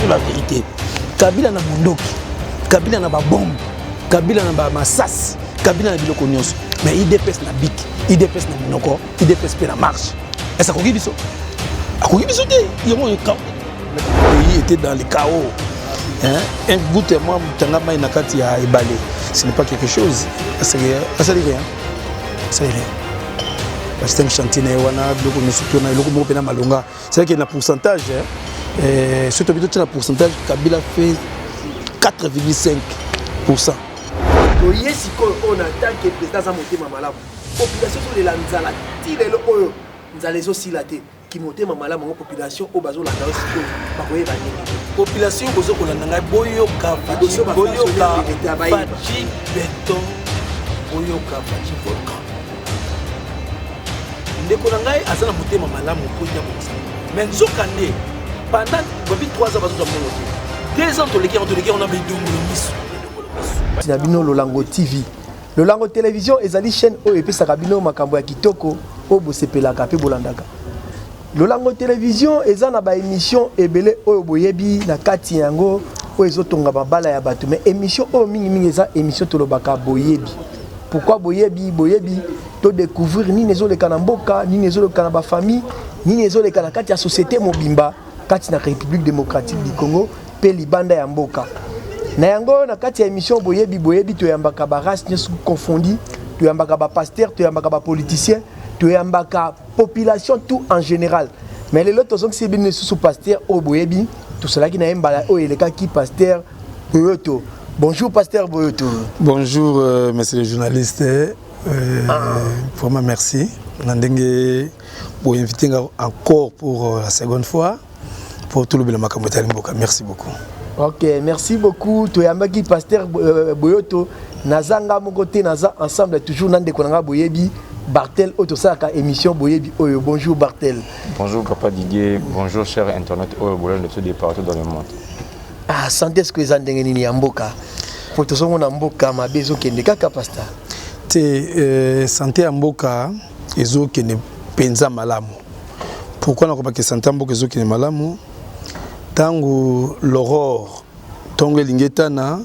Disons la vérité. Kabila na mondoki, Kabila na ba bombe, Kabila na ba masasi, Kabila na biloko nyonso. Mais UDPS na bic, UDPS na monoko, UDPS pe na marche. Est-ce akoki biso? Akoki biso te. Yango le pays était dans le chaos. Hein? Un goutte moi tanga mai na kati ya ebale. Ce n'est pas quelque chose. Asali rien. Asali rien. Basitaki chantier na ye wana biloko nyonso to na eloko moko mpe na malonga. C'est vrai que na pourcentage, hein, soki tobi totia na pourcentage, Kabila fait 4,5%. Toye sikoyo oyo na tant que président aza motema malamu, population ezolela nzala ti lelo oyo, nzala ezosila te. Kimotema malamu yango, population oyo bazolanda yo sikoyo bakoyeba nini? Population bozo kolanda ngai, boyoka, boyoka Fatshi Béton, boyoka Fatshi Volcan. Ndeko na ngai aza na motema malamu po ete abongisa, mais nzoka nde pendant babi 3 ans bazozwa mbongo te. 2 ans toleki yango, toleki yango na bedongolo miso, bedongolo miso. Na bino Lolango TV, Lolango Télévision ezali chaîne oyo epesaka bino makambo ya kitoko oyo bosepelaka mpe bolandaka. Lolango Télévision eza na baémission ebele oyo boyebi na kati yango, oyo ezotonga mabala ya bato. Mais émission oyo mingimingi eza émission tolobaka boyebi. Pourquoi boyebi? Boyebi todécouvrir nini ezoleka na mboka, nini ezoleka na bafamille, nini ezoleka na kati ya société mobimba kati na République démocratique du Congo mpe libanda ya mboka. Na yango, na kati ya émission boyebi, boyebi toyambaka barace nyonso confondu, toyambaka bapasteur, toyambaka bapoliticien, toyambaka population tout en général. Mais lelo tozongisi bino lisusu pasteur oyo boyebi, tosalaki na ye mbala oyo elekaki, pasteur Boyoto. Bonjour, pasteur Boyoto. Bonjour, monsieur le journaliste. Vraiment merci na ndenge boinvité nga encore pour la seconde fois pour tolobela makambo etali mboka. Merci beaucoup. Ok, merci beaucoup. Toyambaki pasteur Boyoto. Naza nga moko te, naza ensemble toujours na ndeko na nga boyebi, Bartel, oyo tosalaka émission boyebi oyo. Bonjour, Bartel. Bonjour, papa Didier. Bonjour, chers internautes oyo bolanda biso de partout dans le monde. Ah, santé est-ce que eza ndenge nini ya mboka? Po tozomona mboka mabe ezokende kaka, pasteur. Te, santé ya mboka ezokende mpenza malamu. Pourquoi nakobaki santé ya mboka ezokende malamu? Ntango l'aurore, ntongo elingi etana,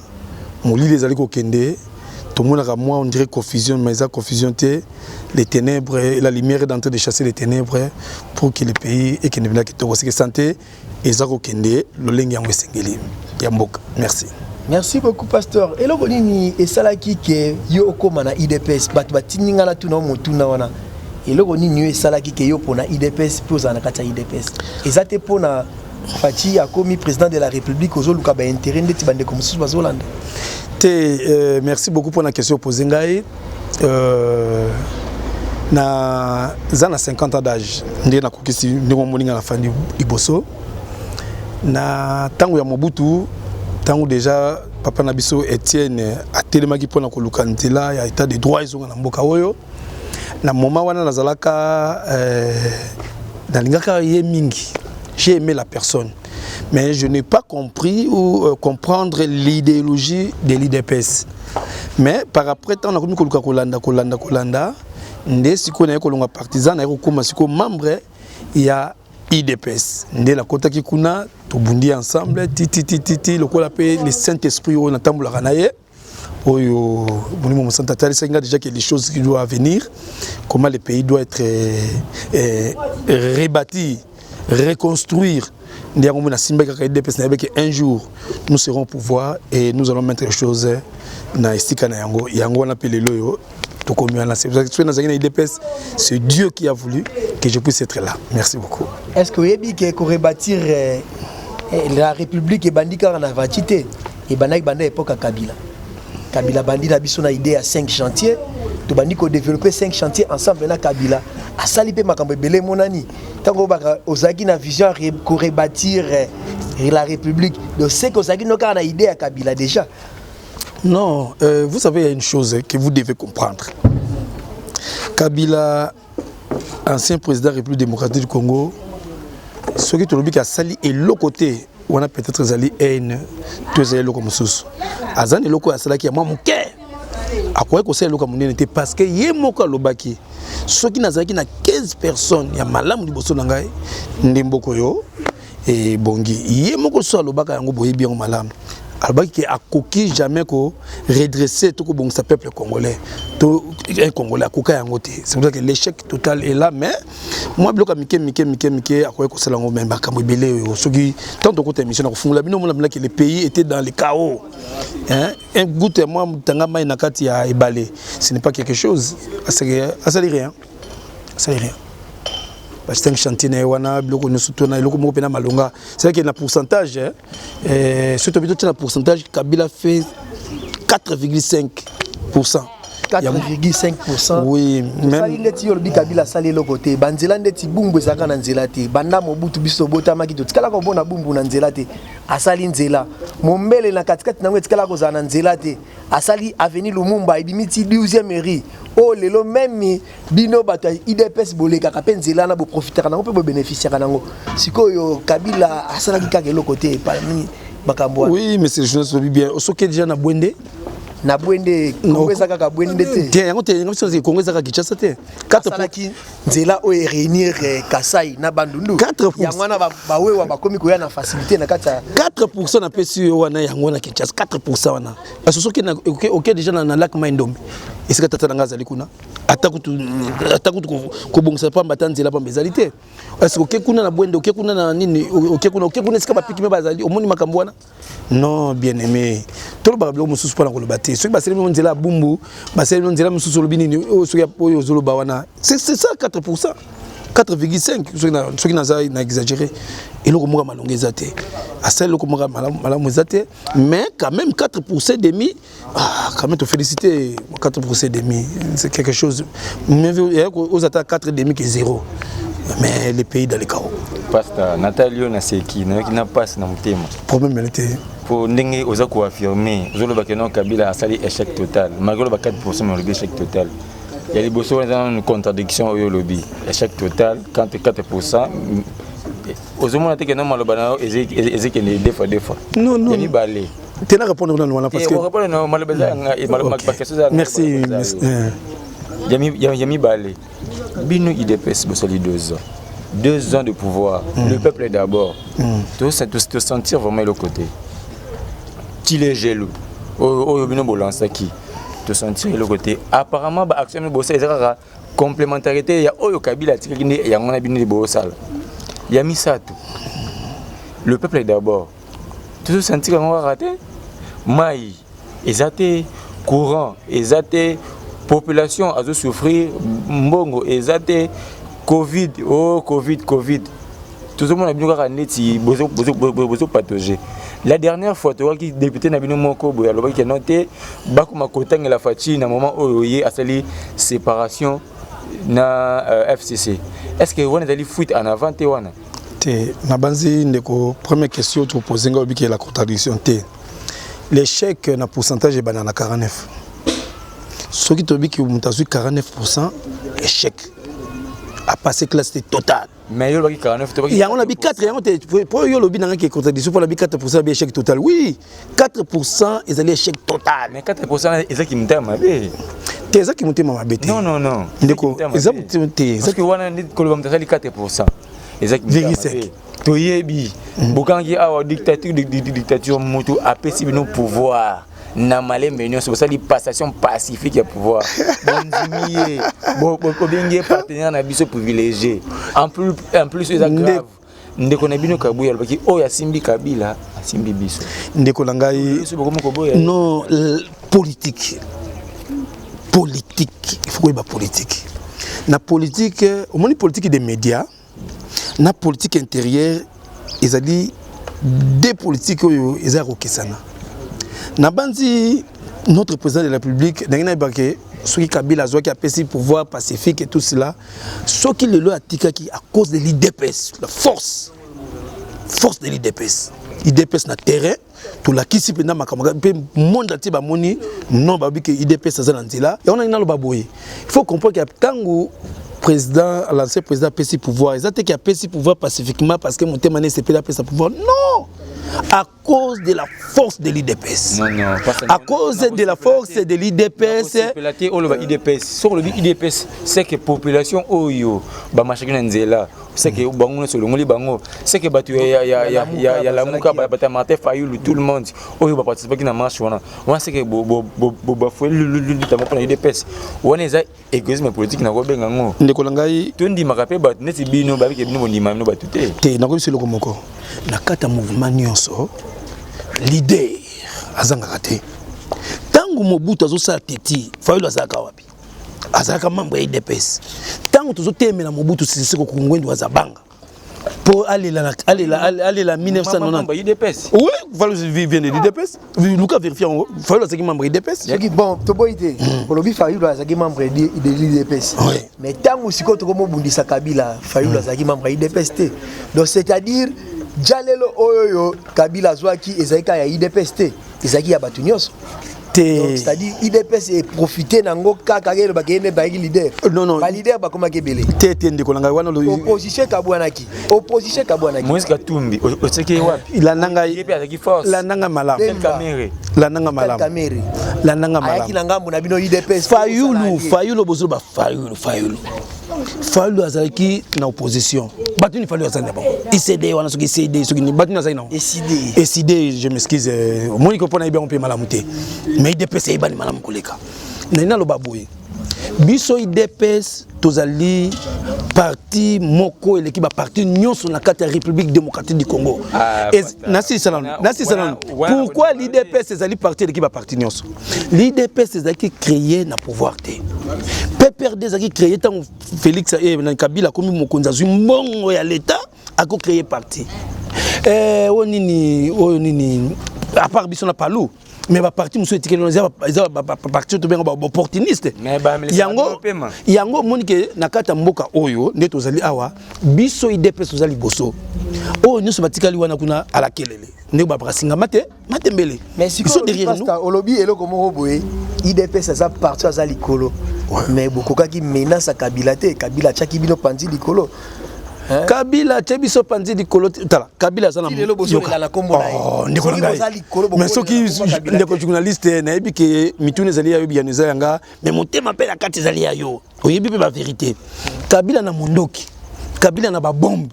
molili ezali kokende, tomonaka mwa on dirait confusion, mais eza confusion te. Les ténèbres et la lumière est en train de chasser les ténèbres pour que le pays ekende mpenza kitoko. C'est que santé eza kokende lolenge yango esengeli ya mboka. Merci. Merci beaucoup, pasteur. Eloko nini esalaki ke yo okóma na UDPS? Bato batindi nga na tuna motuna wana. Eloko nini yo esalaki ke yo mpona UDPS mpe ozala na kati ya UDPS? Eza te mpona Fatshi akomi président de la République, ozoluka baintérêt ndeti bandeko mosusu bazolanda? Te, merci beaucoup mpona question opose ngai. Na za na 50 ans d'âge, ndenge nakokisi, ndenge omoni ngai nafandi liboso. Na ntango ya Mobutu, ntango déjà papa na biso Etienne atelemaki mpona koluka nzela ya état de droit ezonga na mboka oyo, na moment wana nazalaka nalingaka ye mingi. J'ai aimé la personne, mais je n'ai pas compris ou comprendre l'idéologie de l'UDPS. Mais par après, ntango nakomi koluka kolanda, kolanda, kolanda, nde sikoyo naye kolonga partisan, naye kokóma sikoyo membre ya UDPS. Nde nakotaki kuna, tobundi ensemble titititi, lokola mpe le Saint Esprit oyo natambolaka na ye, oyo Molimo Mosantu atalisaki nga déjà que les choses qui doivent venir, comment le pays doit être rebâti, reconstruire. Nde yango mona nasimbaki kaka UDPS. Nayebaki un jour nous serons au pouvoir et nous allons mettre les choses na esika na yango. Yango wana mpe lelo oyo tokomi wana. Soki nazalaki na UDPS, c'est Dieu qui a voulu que je puisse être là. Merci beaucoup. Est ce que oyebi ke korebâtir la République ebandi kaka na Fatshi te? Ebandaki banda époque ya Kabila. Kabila bandi na biso na idée ya 5 chantier, tobandi kodévelopper 5 chantier ensemble na Kabila. Asali mpe makambo ebele emonani. Ntango obaka ozalaki na vision ya korebâtir la République, donc c'est que ozalaki no kaka na idée ya Kabila déjà. Non, vous savez, il y a une chose que vous devez comprendre. Kabila, ancien président de la République démocratique du Congo, soki tolobi asali eloko te wana, peut-être ezali haine to ezali eloko mosusu. Aza na eloko oyo asalaki ya mwa moke, akoki kosala eloko ya monene te, parce que ye moko alobaki: soki nazalaki na 15 personnes ya malamu liboso na ngai, nde mboka oyo Ebongi ye moko so alobaka yango, boyebi yango malamu. Alobaki ke akoki jamais ko redresser to kobongisa peuple congolais to un Congolais, akoka yango te. C'est pour ça que l'échec total est là. Mais moi, biloko ya mike mike mike mike akoki kosala yango, mais makambo ebele oyo, soki tant tokota émission na kofungola bino, mona que le pays était dans le chaos, hein. Un goutte ya mwa tanga mai na kati ya ebale, ce n'est pas quelque chose. Asali rien, asali rien. Ba 5 chantier na ye wana, biloko nyonso to na eloko moko mpena malonga. C'est vrai que na pourcentage, soki tobi totia na pourcentage, Kabila fait 4,5. 4,5. Oui. Tosali ndeti yo olobi Kabila asali eloko te. Banzela ndeti Bumbu ezalaka na nzela te banda Mobutu. Biso tobotamaki, totikala komona Bumbu na nzela te. Asali nzela Mombele, na katikati nango etikala kozala na nzela te. Asali avenue Lumumba, ebimi ti 12e mairie oyo lelo même bino bato ya UDPS bolekaka mpe nzela wana, boprofitaka nango mpe bobénéficiaka nango. Sikoyo Kabila asalaki kaka eloko te parmi makambo wana. Oui, monsieur le journaliste, olobi bien. Osoki déjà na Bwende. Na Bwende, Kongo eza kaka Bwende te. Te, yango te, yango biso Kongo ezaka Kinshasa te. Asalaki nzela oyo eréunir Kasai na Bandundu. 4%. Yango wana bawewa bakomi koya na facilité na kati ya 4 napesi yo wana, yango wana Kinshasa 4 wana. Parce que soki oke déjà na lac Mai Ndombe, esika tata na ngai azali kuna, ata kutu kobongisa pamba, ata nzela pamba ezali te. Parce que oke kuna na Bwende, oke kuna na nini, oke kuna esika bapiki me bazali, omoni makambo wana. Non, bien aimé, tolobaka biloko mosusu mpona koloba te. Soki basali bino nzela ya Bumbu, basali bino nzela mosusu, olobi nini? Oyo soki oyo ozoloba wana, c'est ça, 4, 4,5, soki naza na exagéré. Eloko moko ya malongo eza te. Asali eloko moko ya malamu eza te. Mais quand même 4 demi, ah, quand même te féliciter. 4 demi, c'est quelque chose, mais oza ata 4 demi que 0, mais le pays dans le chaos. Pasteur, natali yo, naseki, nayoki na mpasi na motema. Problème ele te. Mpo ndenge oza koaffirme, ozoloba ke non, Kabila asali échec total malgré oloba 4, mais olobi échec total. Ya liboso wana eza nanu contradiction. Oyo olobi échec total quand 4, ozomona te ke no maloba na yo ezekende deux fois, deux fois? Non, non. Ya mibale. Te, na répondre nanu wana parce que répondre na maloba eza baquestion eza. Merci. Ya mibale, bino UDPS bosali 2 ans, 2 ans de pouvoir, le peuple d'abord, tosentir vraiment eloko te. Tshilejelu oyo bino bolansaki, tosentir eloko te. Apparemment baaction bino bosala eza kaka complémentarité ya oyo Kabila atikaki, nde yango na bino nde bosala. Ya misato, le peuple d'abord, tozosentir yango kaka te. Mai eza te, courant eza te, population azosouffrir, mbongo eza te, Covid, oh Covid, Covid, tozomona bino kaka neti bozopatauger. La dernière fois toyokaki député na bino moko boye alobaki ke non te, bakoma kotangela Fatshi na moment oyo ye asali séparation na FCC. Est ce que wana ezali fuite en avant te wana? Te, nabanzi ndeko, première question topose ngai, obiki la contradiction te. L'échec na pourcentage ebanda na 49. Soki tobiki moto azwi 49, échec apassé classe te total. Mais yo olobaki 49, tobaki. Yango nabi 4, yango te. Po yo olobi nanga ke contradiction, mpo nabi 4 abi échec total. Oui, 4 ezali échec total. Mais 4 ezaki motema mabe. Te, ezaki motema mabe te. Non, non, non. Ndeko, eza motema te. Parce que wana nde koloba moto asali 4 ezaki motema mabe. Toyebi bokangi awa dictature, dictature. Moto apesi bino pouvoir na malembe nyonso, bosali passation pacifique ya pouvoir, bondimi ye, bobengi ye partenaire na biso privilégié. En plus eza grave, ndeko na bino Kabuya alobaki oyo asimbi Kabila asimbi biso. Ndeko na ngai, non, politique, politique, il faut koyeba politique. Na politique, omoni politique des médias na politique intérieure ezali deux politiques oyo eza ya kokesana. Nabanzi notre président de la République, ndenge nayebake, soki Kabila azwaki, apesi pouvoir pacifique et tout cela, soki lelo atikaki, à cause de l'UDPS, la force de l'UDPS, UDPS na terrain, tolakisi mpenza makambo mpe monde entier bamoni. Non, babi ke UDPS aza na nzela. Yango nangi naloba boye, il faut comprendre ke ntango président, l'ancien président apesi pouvoir, eza te ke apesi pouvoir pacifiquement parce que motema ne esepeli apesa pouvoir. Non, à cause de la force de l'UDPS. Non, non, à cause de la force de l'UDPS. Te, oloba UDPS, soki olobi UDPS, c'est que population oyo bamarchaki na nzela. C'est que bango nyonso olongoli bango, c'est que bato ya Lamuka, bato ya Martin Fayulu, tout le monde oyo baparticipaki na marche wana wana, c'est que bafouer luta moko na UDPS wana. Eza égoïsme politique na kobenga yango. Ndeko na ngai, tondimaka mpe bato neti bino, babike bino bondima bino bato te. Te, nakoyebisa eloko moko: na kati ya mouvement nyonso, leader azangaka te. Ntango Mobutu azosala teti, Fayulu azalaka wapi? Azalaka membre ya UDPS. Ntango tozotemela Mobutu Sese Seko Ngbendu azabanga mpo alela, alela, alela 1990. UDPS. Oui, Fayulu vient de l'UDPS. Luka vérifie yango, Fayulu azalaki membre ya UDPS. Soki bon, toboyi te, olobi Fayulu azalaki membre de l'UDPS, mais ntango sikoyo tokomobundisa Kabila, Fayulu azalaki membre ya UDPS te. Donc c'est-à-dire ja lelo oyo oyo Kabila azwaki ezalaki kaka ya UDPS te, ezalaki ya bato nyonso. Te. C'est-à-dire UDPS eprofite nango kaka, elobaki ye nde bayaki leader. Non, non. Baleader bakomaki ebele. Te, te, ndeko na ngai, wana Opposition ekabwanaki, opposition ekabwanaki. Moïse Katumbi oseki ye wapi? Landa ngai. Ye mpe azalaki force. Landa ngai malamu. Kamerhe. Landa ngai malamu. Kamerhe. Landa ngai Ayaki malamu. Na ngambo na bino UDPS. Fayulu, Fayulu, bozoloba Fayulu, Fayulu, Fayulu azalaki na opposition. Bato nini Fayulu azali na bango? ICD wana, soki ICD, soki nini, bato nini azali nango? ECD. ECD, je m'excuse, omoni ko mpona yebi yango mpe malamu te, mais UDPS eyebani malamu koleka. Nani naloba boye: biso UDPS tozali parti moko eleki baparti nyonso na kati ya République démocratique du Congo. Ah, Nasilisa nanu, nasilisa nanu. Pourquoi l'UDPS ezali parti eleki baparti nyonso? L'UDPS ezalaki créé na pouvoir te. PPRD ezalaki créé ntango Félix na Kabila akomi mokonzi, azwi mbongo ya l'État, akocréer parti. Oyo nini, oyo nini, à part biso na Palu, mais baparti mosusu etikeli wana eza baparti oyo tobenga baopportuniste. Mais bamelesaka Yango bino pema. Yango omoni ke na kati ya mboka oyo nde tozali awa, biso UDPS toza liboso. Oyo nyonso batikali wana kuna alakelele ndenge babrasinga mate matembele. Mais Ils sont sikoyo, derrière nous. pasteur, olobi eloko moko boye: UDPS aza parti aza likolo, mais bokokaki menace ya Kabila te. Kabila atiaki bino panzi likolo. Hein? Kabila atie biso panzi likolo te. Tala, Kabila aza na Ti lelo bozolela na kombo na ye. Oh, ndeko na Soki ngai. boza likolo, Mais soki bokolela na kombo ya Kabila ndeko te. journaliste, nayebi ke mituna ezali ya yo, biyano eza yanga, mais motema mpe na kati ezali ya yo, oyebi mpe bavérité. Kabila na mondoki, Kabila na babombe,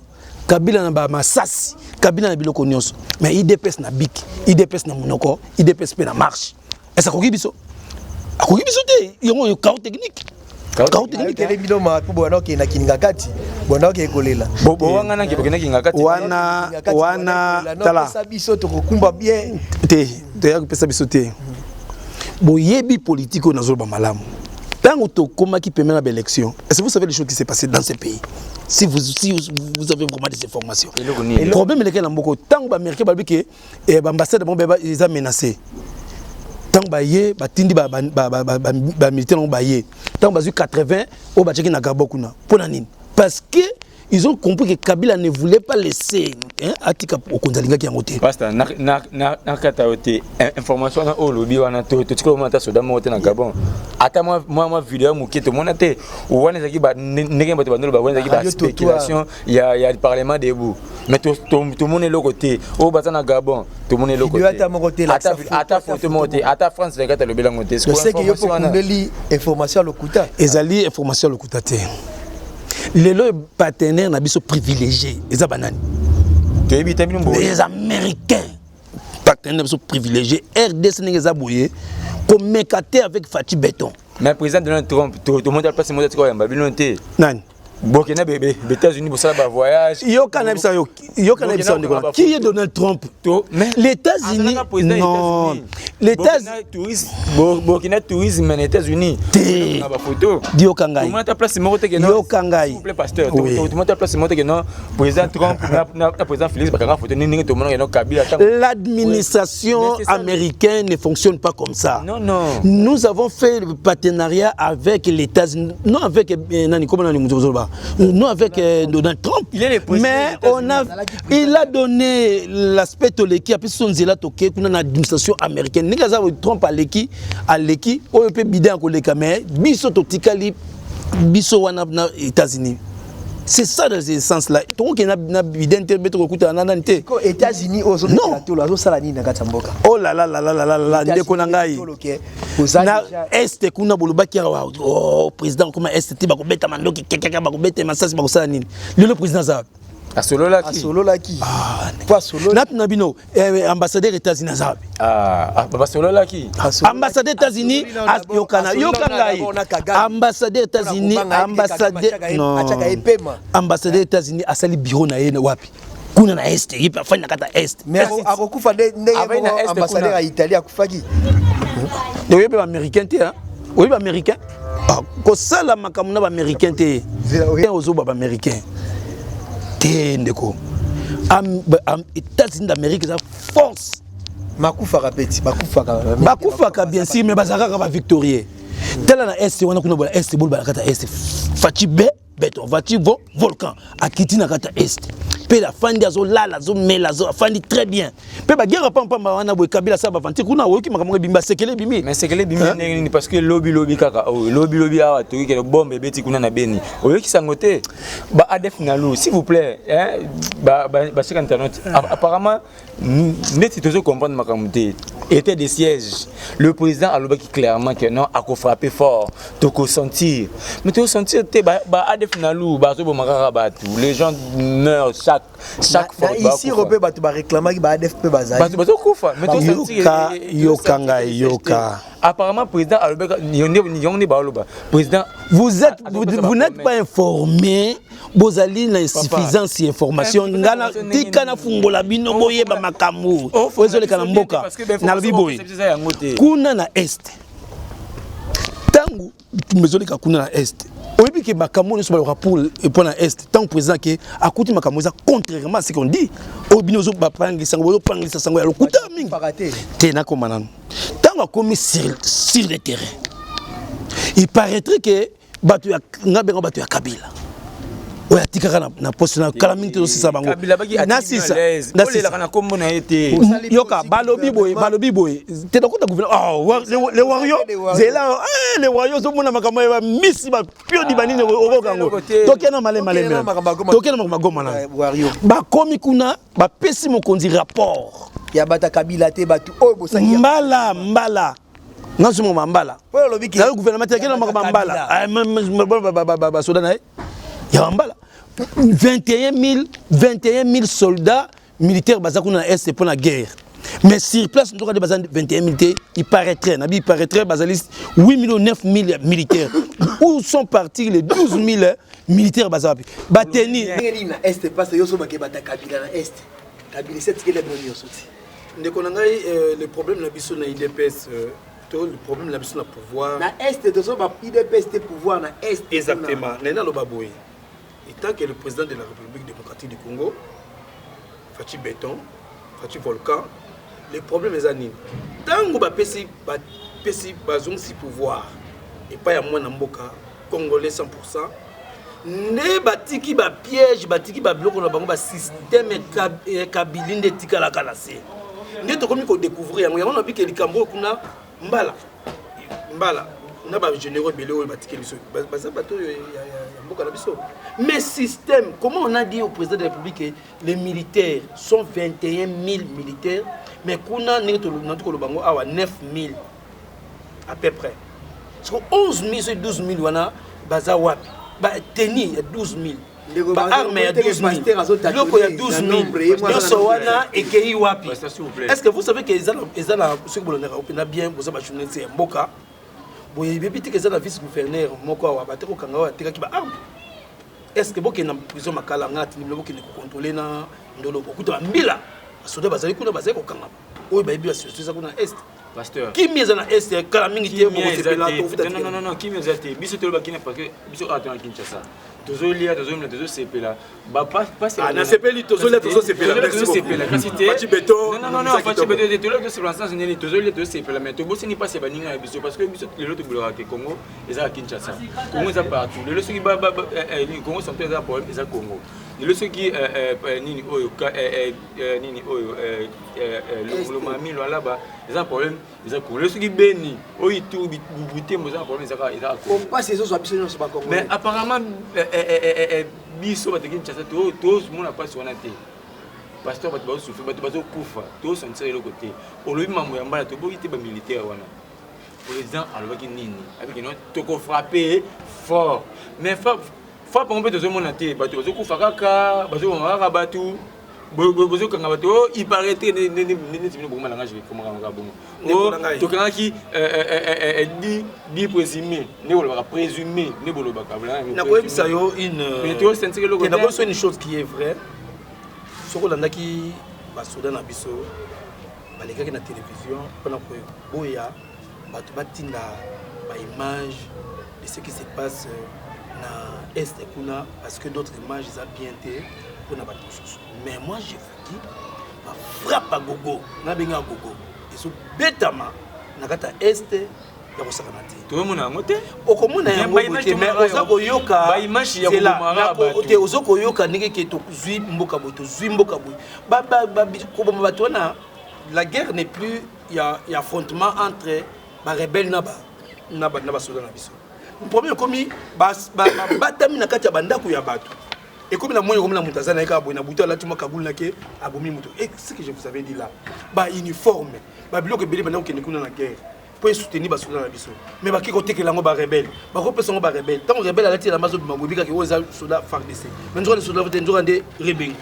Kabila na bamasasi, Kabila na biloko nyonso, mais UDPS na biki, UDPS na monoko, UDPS mpe na marche. Ese akoki biso? Akoki biso te. Yango chaos technique, chaos technique. Ayokele bino ma mpo bwana okende na Kinga kati, bwana okende kolela. Bowanganaki bokendaki nga kati. Wana wana, tala. Tala biso tokokumba bien. Te, toya kopesa biso te. Boyebi politique oyo nazoloba malamu. Ntango tokomaki pembeni na baélection, est-ce que vous savez les choses qui s'est passé dans ce pays, si vous avez vraiment des informations? Eloko nini? Problème elekeli na mboka, ntango baaméricain balobi ke baambassade bango eza menacé, ntango baye batindi bamilitaire nango, baye ntango bazwi 80 oyo batiaki na Gabon kuna, mpo na nini? Parce que ils ont compris que Kabila ne voulait pas laisser, hein, atika okonzi, alingaki yango te. Pasteur, nakata yo te. Information wana oyo olobi wana, totikala omona ata soda moko te na Gabon, ata mwa video ya moke tomona te. Wana ezalaki ndenge bato bandoloba, wana ezalaki baspéculation ya Parlement debout, mais tomona eloko te. Oyo baza na Gabon, tomona eloko te, ata photo moko te, ata France 24 alobeli yango te. Okundeli information ya lokuta. Ezali information ya lokuta te. Lelo partenaire na biso privilégié eza banani? Toyebi te, bino. Les Américains, partenaire na biso privilégié. RDC ndenge eza boye, komeka te avec Fatshi Béton. Mais président Donald Trump, tomonta place moko tika oyamba bino te. Nani? Bokende baÉtats-Unis, bosala bavoyage. Yoka na biso, yoka na biso, ndeko. Qui est Donald Trump? Les États-Unis, non, les États-Unis, bokenda tourisme na États-Unis. Te. Na bafoto. Yoka ngai. Tomonata place moko te. Yoka ngai. S'il vous plaît, pasteur, tomonata place moko te ke non, président Trump na président Félix bakanga photo ndenge tomonaka no Kabila. L'administration américaine ne fonctionne pas comme ça. Non, non. Nous avons fait le partenariat avec les États-Unis, non avec nani, comment nani, non avec Donald Trump. Il est le président. Mais on a, il a donné l'aspect toleki apesi so nzela, toke kuna na administration américaine. Ndenge aza, Trump aleki, aleki oyo mpe Biden akoleka, mais biso totikali biso wana na États-Unis. C'est ça, dans ce sens là tokokende na Biden te mpe tokokutana na nani te. Ko États-Unis oyo ozobetela tolo, azosala nini na kati ya mboka? Oh là là là là là là là, ndeko na ngai, na Est kuna bolobaki awa, oh, président koma Est te, bakobeta mandoki kekeke, bakobeta masasi, bakosala nini. Lelo président aza wapi? Asololaki. Asololaki po asololi. Natuna bino, ambassadeur États-Unis aza wapi? Ah, ah, basololaki. Ambassadeur États-Unis, yokana, yoka ngai, ambassadeur États-Unis, ambassadeur, non, atiaka ye pema. Ambassadeur États-Unis asali bureau na ye na wapi? Kuna na Est. Ye mpe afandi na kati ya Est. Mais akokufa nde ndenge Avai na moko Est ambassadeur kuna. ya Italie akufaki. Oyebi baaméricain te, hein? Oyebi baaméricain. Ah, kosala makambo na baaméricain te. Ozoba baaméricain te, ndeko. États-Unis d'Amérique eza force. Bakufaka peti, bakufaka. Bakufaka bien sûr, mais bazalaka kaka bavictorieux. Tala na Est wana kuna, bola Est, boloba na kati ya Est, Fatshi be béton, Fatshi vo volcan, akiti na kati ya Est mpe afandi, azolala, azomela, afandi très bien. Mpe baguerre pampamba wana boye, Kabila asala baventure kuna, oyoki makambo ebimi, basekele ebimi. Mais sekele ebimi ndenge nini? Parce que lobi lobi kaka oyo, lobi lobi awa toyoki kele bombe ebeti kuna na Beni. Oyokisi yango te? Ba ADF Nalu, s'il vous plaît, hein, bachek internet, apparemment neti tozo comprendre makambo te. État de siège, le président alobaki clairement que non, akofrappe fort, tokosentir. Mais tokosentir te. Ba ADF Nalu bazoboma kaka bato, les gens meurent chaque fois. Na isiro mpe bato baréclamaki, ba ADF mpe bazali. Bato bazokufa, mais tosentir. Yoka, yoka ngai, yoka. Apparemment président alobaka yango nde baoloba président. Vous êtes vous, vous n'êtes pas informé, bozali na insuffisance ya information. Nga na tika nafungola bino, boyeba makambo oyo ezoleka na mboka. Nalobi boye, kuna na Est, ntango ezoleka kuna na Est, oyebi ke makambo nyonso baloka pour mpo na Est, ntango président ke akuti makambo eza contrairement à ce qu'on dit, oyo bino ozobapangisa sango, bozopangisa sango ya lokuta mingi. Bakufaka te. Te, nakoma nanu. Ntango akomi sur le terrain, il paraîtrait que bato ya nga benga bato ya Kabila oyo atikaka na poste na kala mingi, tozosisa bango. Nasisa. Olelaka na nkombo na ye te. Yoka, balobi boye, balobi boye te, nakota gouvernement. Oh, les warriors, zela, les warriors, ozomona makambo ya bamisi bapiodi banini, okoka yango. Tokende malemi malemi, tokende makambo agoma na bakomi kuna, bapesi mokonzi rapport. Ya bato ya Kabila te, bato oyo bosaki. Mbala mbala nazomoma mbala nayo gouvernement te, akende makambo ya mbala, basoda na ye ya bambala 21 000, 21 000 soldats militaires baza kuna na Est mpo na guerre. Mais sur place ntoka nde baza 21 000 te. Il paraîtrait, nabi il paraîtrait, bazali 8 000 ou 9 000 militaires. Où sont partis les 12 000 militaires? Baza wapi bateni? Na Est parce yo so bake bata Kabila na Est, Kabila esi atikeli bino nyonso ti. Ndeko na ngai, le problème na biso na UDPS to le problème na biso na pouvoir. Na Est tozo ba UDPS te, pouvoir na Est. Exactement. Ngai naloba boye, étant que le président de la République démocratique du Congo, Fatshi Béton, Fatshi Volcan, le problème eza nini? Ntango bapesi, bapesi, bazongisi pouvoir epai ya mwana mboka congolais 100, nde batiki bapiège, batiki babiloko na bango, basystème kabili nde etikalaka na se, nde tokomi kodécouvrir yango. Yango nabike likambo oyo kuna mbala mbala na bagénéraux ebele oyo batikeli biso, baza bato oyo ya mboka na biso. Mais système, comment on a dit au président de la République que les militaires sont 21 000 militaires, mais kuna ndenge nati koloba yango awa, 9 000 à peu près, parce que 11 000 so 12 000 wana baza wapi? Bateni ya 12 000, baarme ya 12 000, biloko ya 12 000 nyonso wana ekei wapi? Est ce que vous savez que eza na, soki bolandaka mpena bien, boza bajournaliste ya mboka, boyebi te ke eza na vice gouverneur moko awa bate kokanga, oyo atekaki baarme? Est ce que bokende na prison Makala, nga atindi bino bokende kocontrôler na ndolo, bokuta bambila, basoda bazali kuna, bazali kokanga oyo bayebi basituation eza kuna Est. Pasteur. Kimi eza na Est kala mingi te. Non, kimi eza te. Biso tolobaki na parce que biso awa tona Kinshasa, tozolia, tozomela, tozosepela. Nasepeli, tozolia, tozosepela. Tozosepela kasi te. Fatshi Béton. Non, Fatshi Béton te. Tolia, tosepela na sens nini? Tozolia, tozosepela, mais tobosani mpasi ya baninga na biso, parce que biso lelo tobolaka ke Congo eza ya Kinshasa. Congo eza partout. Lelo soki Congo central eza problème, eza Congo. Lelo soki nini oyo, nini oyo, Lomami, Lualaba eza problème, eza Congo. Lelo soki Beni oyo tu Butembo eza problème, ezaka eza Congo. Mpasi ezozwa biso nyonso Bakongolais. Mais apparemment biso bato Kinshasa tozomona mpasi wana te. Pasteur, bato bazosouffrir, bato bazokufa, tozosentir eloko te. Olobi mambo ya mbala, toboyi te bamilitaire wana. Président alobaki nini? Abiki no tokofrappe fort, mais frappe yango mpe tozomona te. Bato bazokufa kaka, bazoboma kaka bato, bozokanga bato. O il paraîtrait neti bino bokoma langage ekomaka bongo. Tokangaki 10 présumé, nde bolobaka présumé, nde bolobaka. Nakoyebisa yo une Tosentir eloko. Nakoyebisa une chose qui est vraie. Soki olandaki basoda na biso balekaki na télévision mpona koboya bato batinda baimage de ce qui se passe na Est kuna, parce que d'autres images eza bien te mpona bato mosusu. Mais moi je vous dis, bafrappe ya gogo, nabenga gogo, ezobetama na kati ya Est ya kosakana te. Toyomona yango te. Okomona yango te, mais oza koyoka te, oza koyoka ndenge ke tozwi mboka boye, tozwi mboka boye, koboma bato wana. La guerre n'est plus ya affrontement entre barebelle na basoda na biso. Problème ekomi batami na kati ya bandako ya bato. Ekomi na moi, ekomi na moto aza na ye kaka boye na butu, alati mwa cagoule nake, abomi moto. Et ce que je vous avais dit là, bauniforme, babiloko ebele banda kokende kuna na guerre mpo esoutenir basoda na biso, mais bake kotekela yango barebelle, bakopesa yango barebelle. Ntango rebelle alati elamba, azobima boyebi kaka oyo eza soda FARDC, mais nzoka nde soda te, nzoka nde rebengo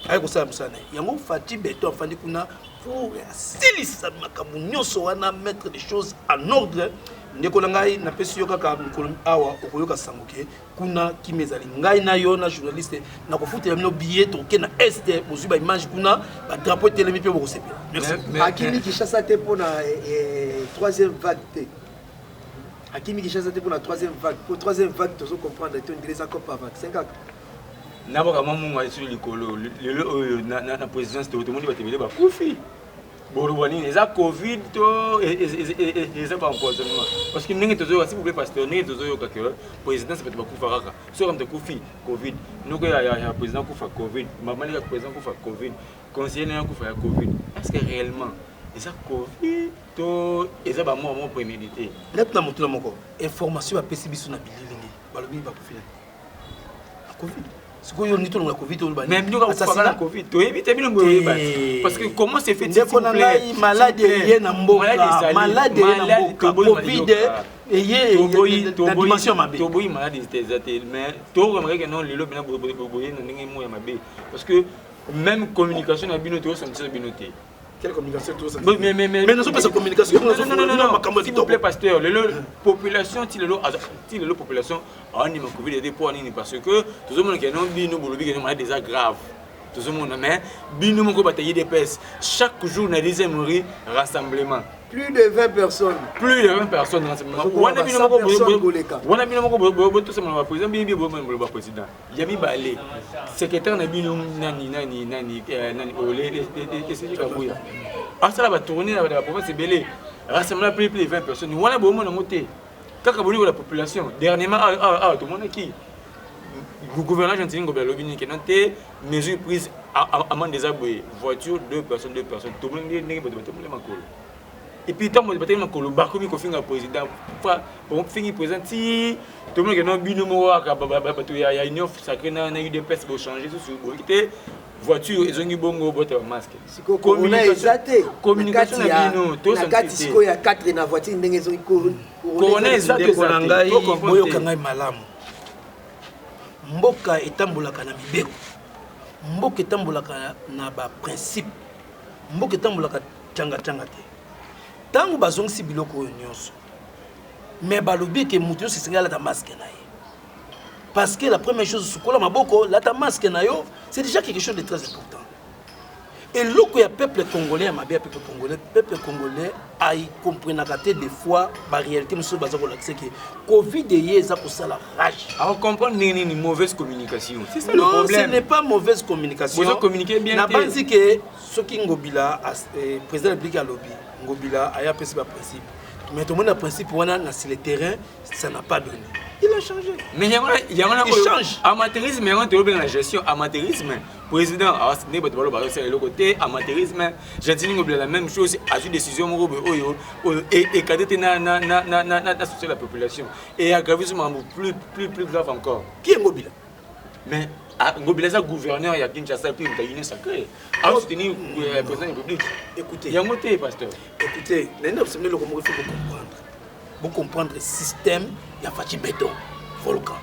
aye kosala mosala na ye. Yango Fatshi Béton afandi kuna pour asilisa makambo nyonso wana, mettre des choses en ordre. Ndeko na ngai, napesi yo kaka mikolo awa, okoyoka sango ke kuna kimi ezali. Ngai na yo na journaliste, nakofutela bino billet, toke na Est, bozwi baimage kuna, badrapeau etelemi mpe bokosepela. Merci. Akimi Kinshasa te mpona troisième vague te. Akimi Kinshasa te mpona troisième vague, po troisième vague tozocomprendre te, ondire eza copa vaccin kaka. Nabaka mwa mungu esu likolo. Lelo oyo na présidence tomoni bato ebele bakufi. Boloba nini? Eza Covid to eza baempoisonnement? Parce que ndenge tozoyoka, s'il vous plaît pasteur, ndenge tozoyoka ke présidence bato bakufa kaka, soki moto akufi Covid, noko ya président kufa Covid, mamalika président kufa Covid, conseiller na kufa ya Covid, est ce que réellement eza Covid to eza bamort moko prémédité? Neti na motuna moko, information bapesi biso na bililingi, balobi bakufi na Covid. Sikoyo nini tolonga Covid? Mais bino kaka na Covid, toyebi te, bino boyeba, parce que comment se fait? Ndeko na ngai, maladie eye na mboka, maladie eye na mboka, Covid eye na dimension mabe. Toboyi maladie eza te, mais toremarquer non, lelo bina boye na ndenge moko ya mabe, parce que même communication na bino tozosangisa bino te. Quelle communication? Mais nazopesa communication. Makambo. S'il vous plaît pasteur, lelo population, ti lelo population aondima Covid ete mpo nini? Parce que tozomona ke no bino bolobi ke no maladie eza grave, tozomona, mais bino moko bato ya UDPS, chaque jour na deuxième rue, rassemblement. Plus de 20 personnes. Plus de 20 personnes, rassemblement wana. Bino moko wana, bino moko botosamona baprésident, biyebi boloba président ya mibale, secrétaire na bino nani nani nani nani, esili Kabuya asala batournée na baprovince ebele, rassemblement plus de 20 personnes wana, bomona yango te, kaka bolingo la population. Dernièrement awa tomonaki gouverneur Gentiny Ngobila alobi nini? Kena te mesure prise, amende eza boye, voiture deux personnes, deux personnes. Tomoni ndenge bato batomoli makolo, et puis ntango bataki makolo, bakomi kofinga président, fingi président ti tomoni keno bino moko kaka bato ya Union sacrée na UDPS bochange susu, boyoki te, voiture ezongi bongo, bota bamasque. Corona eza te. Communication na bino. Na kati sikoyo ya 4 na voiture, ndenge ezongi. Corona eza te. Na ngai, boyoka ngai malamu. Mboka etambolaka na mibeko, mboka etambolaka na baprincipe, mboka etambolaka tianga-tianga te. Ntango bazongisi biloko oyo nyonso, mais balobi ke moto nyonso esengeli alata masque na ye, parce que la première chose, sukola maboko, lata masque na yo, c'est déjà quelque chose de très important. Eloko ya peuple congolais ya mabe ya peuple congolais, peuple congolais akomprenaka te des fois baréalité mosusu. Baza kolakisa ke Covid eye, eza kosala rage. Acomprendre ndenge nini? Mauvaise communication, c'est ça le Non, problème. Ce n'est pas mauvaise communication. Bozo communiquer bien te. Nabanzi ke soki Ngobila, président de la République alobi, Ngobila aya apesi baprincipe, mais tomoni na principe wana na sur le terrain, ça n'a pas donné. Il a changé. Mais yango yango na Il change. Amateurisme yango toyobenga na gestion amateurisme. Président ndenge bato baloba bazosala eloko te, amateurisme. Gentiny Ngobila, la même chose, azwi décision moko boye oyo oyo ekade te na souci la population et aggravé so makambo plus plus plus grave encore. Qui est Ngobila? Mais ah, Ngobila eza gouverneur ya Kinshasa, puis moto ya Union sacrée, azosoutenir président de la République. Écoutez. Yango te, pasteur. Écoutez, nalingi na biso eloko moko, il faut bocomprendre. Bocomprendre système ya Fatshi Béton volcan.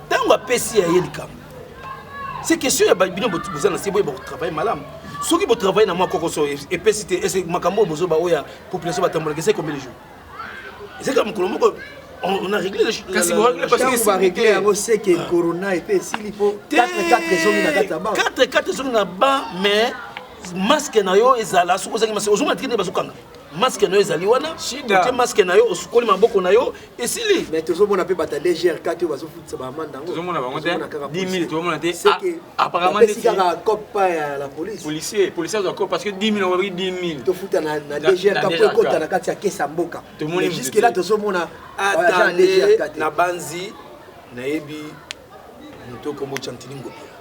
Ntango apesi ya ye likambo, c'est question ya bino boza na se boye bakotravaille malamu. Soki botravaille na mwa kokoso epesi te, ese makambo oyo bozoba oyo ya population batambolaka, ese combien de jours? Ezaka mokolo moko, on a réglé Kasi borégler parce que ntango barégler yango, seke corona epe esili, po 4 4 ezongi na kati ya banque. 4 4 ezongi na ban, mais masque na yo ezala. Soki ozangi masque, ozonga tiki nde bazokanga masque na yo ezali wana. Shida. Otie masque na yo, osukoli maboko na yo, esili. Mais tozomona mpe bato ya DGRK te oyo bazofutisa baamende yango. Tozomona bango te. Tozomona kaka 10 000 tozomona te. Seke Ah, apparemment bapesi kaka copa ya la police. Policier azwa ko parce que 10 000, obaki 10 000. Tofuta na DGRK na po DGRK. ekota na kati ya kesa mboka. Tomoni Mais mutu jusque là te. tozomona agent ya Atande DGRK te. na banzi nayebi moto okombo Gentiny Ngobila.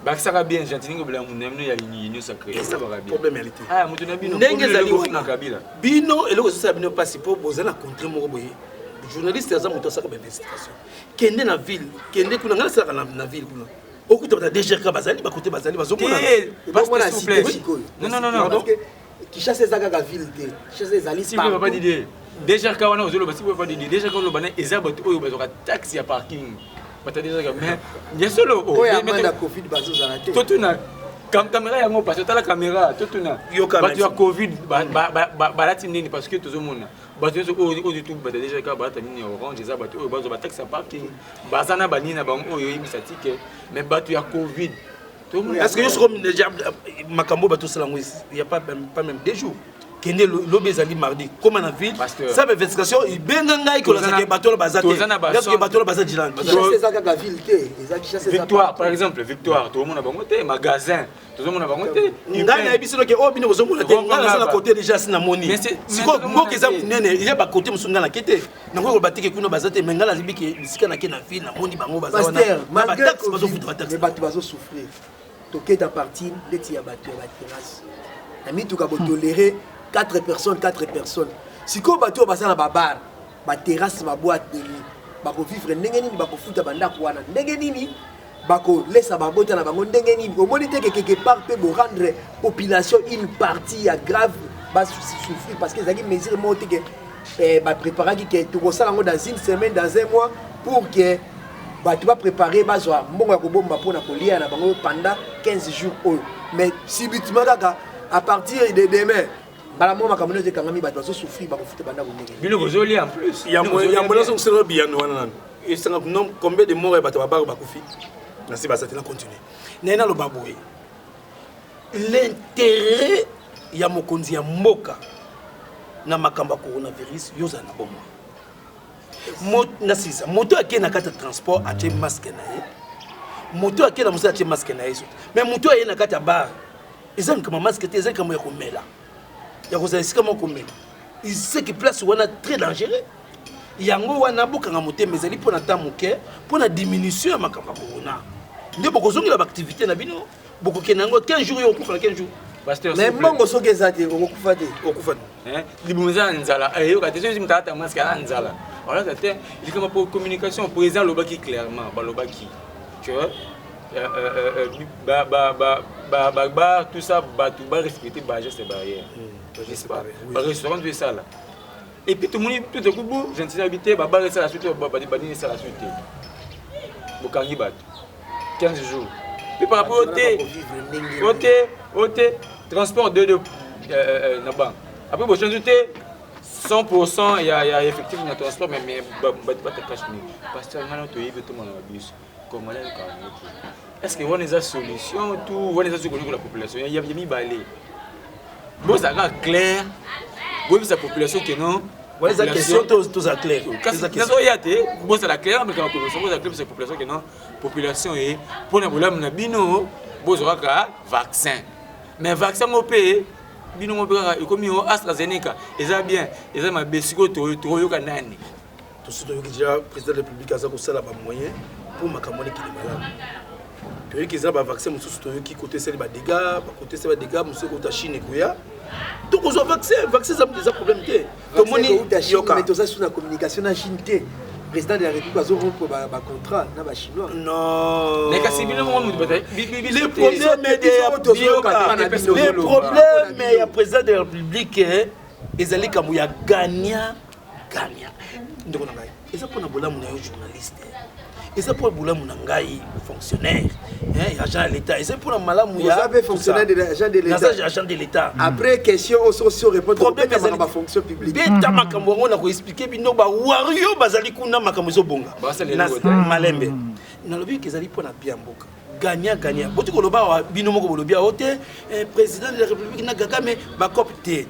Bakisaka bien Gentiny Ngobila na bino ya Union sacrée, esalaka bien. Problème yali te. Ah, moto na bino. Ndenge ezali na wana Kabila. Bino eloko ezosala bino mpasi mpo boza na contrée moko boye. Journaliste aza moto asalaka bainvestigation. Kende na ville, kende kuna, ngai nasalaka na ville kuna, okuta bata DGRK bazali bakote, bazali bazomona. Te, Ebomona pasteur, s'il vous plaît. cité sikoyo. Non, non, non, non. Parce que Kinshasa eza kaka ville te, Kinshasa ezali S'il vous plaît, papa partout. Didier. DGRK wana ozoloba, s'il vous plaît, papa Didier. DGRK oloba na eza bato oyo bazwaka taxe ya parking. Bato ya DGRK, mais ya solo oh, oyo mais amende ya Covid bazozala te. Totuna caméra yango parce que tala caméra, totuna Yoka bato ya merci. Covid balati nini? Parce que tozomona bato nyonso oyo tu bato ya DGRK balata nini ya orange, eza bato oyo bazwa bataxe ya parking, baza na banini na bango oyo oyebisa tike, mais bato ya Covid tomona. Parce que yo soko déjà makambo bato osala yango, il y a pas même 2 jours, kende lobi ezali mardi, koma na ville. Pasteur. Sa investigation ebenga ngai kolasake bato oyo baza te. Toza na Parce bato oyo baza dilande. Kinshasa eza kaka ville te, eza Kinshasa eza Victoire partout. par exemple, Victoire tozomona bango te, magasin tozomona bango te. Ngai nayebi soki oyo bino bozomona te, ngai naza na côté déjà si namoni. Mais Sikoyo tozomona mboka eza te. monene, eza bakote mosusu ngai nake te. Nango koloba teke kuna baza te, mais ngai nayebi ke bisika nake na ville, namoni bango baza wana. Pasteur, Na malgré bataxe Covid, bazofuta bataxe. mais bato bazosouffrir. Toketa parti ndeti ya bato ya baterrasse na mituka, botoléré 4 personnes, 4 personnes. Sikoyo bato oyo baza na babar, baterrasse, baboîte de nuit, bakovivre ndenge nini? Bakofuta bandako wana ndenge nini? Bakolesa babota na bango ndenge nini? Omoni te ke quelque part mpe borendre population une partie ya grave basouffrir, parce que ezalaki mesure moko te ke bapréparaki ke tokosala yango dans une semaine, dans un mois, pour que bato bapréparé, bazwa mbongo ya kobomba mpona kolia na bango pendant 15 jours oyo. Mais subitement kaka à partir de demain, mbala moko makambo nyonso ekangami, bato bazosouffrir, bakofuta bandako ndenge nini? Biloko ozolia en plus. Yambo nazongisela biyano wana nano esanga non combien de mort ya bato babare bakufi na se baza te. Na continue naye naloba boye: l'intérêt ya mokonzi ya mboka na makambo ya coronavirus, yo ozala na bomoi. Nasilisa. Moto akei na kati ya transport atie masque na ye, moto akei na mosala atie masque na ye, mais moto aye na kati ya bar, eza likambo ya masque te, eza likambo ya komela, ya kozala esika moko komela. Ce qui place wana très dangereux. Yango wana bokanga motema, ezali mpona ta moke, mpona diminution ya makambo ya corona, nde bokozongela baactivité na bino, bokokende yango 15 jours. Yo okufa na 15 jours. Pasteur, Mais mbongo soki eza te, okokufa te. Okufa. Libumu eza na nzala, eyoka te. Soki moto alata masque, aza na nzala, alata te. Likambo po communication, président alobaki clairement, balobaki que babar, tout ça, bato barespecte bageste barrière, n'est-ce pas? Barestaurant to esala, et puis tomoni tout ekubu gentil abi te, babar esala su te, banini esala su te, bokangi bato 15 jours. Puis par rapport au te transport de na banque, après bochange te 100% ya effectif na transport, mais bato batakache nini? Pasteur, ngana toyebi, tomona babiso congolais ayokaka yango te. Est ce que wana eza solution tout wana eza soki koyokola population ya mibale? Bozalaka clair, boyebisa population ke non. Eza question, tozala clair. Nazoya te, bozala clair, mekaka population, bozala clair, bisa population ke non, population e mpona bolamu na bino, bozwa kaka vaccin. Mais vaccin ngo mpe Bino moko mpe kaka ekomi o AstraZeneca eza bien, eza mabe. Sikoyo tokoyoka nani? Tosi toyoki déjà président de la République aza kosala bamoyen mpo makambo wana ekende malamu. Toyoki eza bavaccin mosusu, toyoki kote esali badégâts, bakote esali badégâts mosusu ekota Chine, ekoya, tokozwa vaccin. Vaccin eza problème te. Tomoni yoka, mais toza sous na communication na Chine te. Président de la République azorompre bacontrat na bachinois. Non. Mais kasi bino moko mutu le problème, le problème ya président de la République ezali likambo ya gagnant gagnant. Ndeko na ngai, eza mpona bolamu na yo journaliste, eza mpona bolamu na ngai fonctionnaire, agent ya l'État, eza mpona malamu ya fonctionnaire de agent de l'État. Agent de l'État. Après question oso répondre, problème ezali ba fonction publique. Beta makambo yango na koexpliquer bino. Bawario bazali kuna, makambo ezobonga malembe. Nalobi ke ezali mpona bia mboka, gagnant gagnant. Boti koloba awa, bino moko bolobi awo te, président de la République na Kagame bacope te.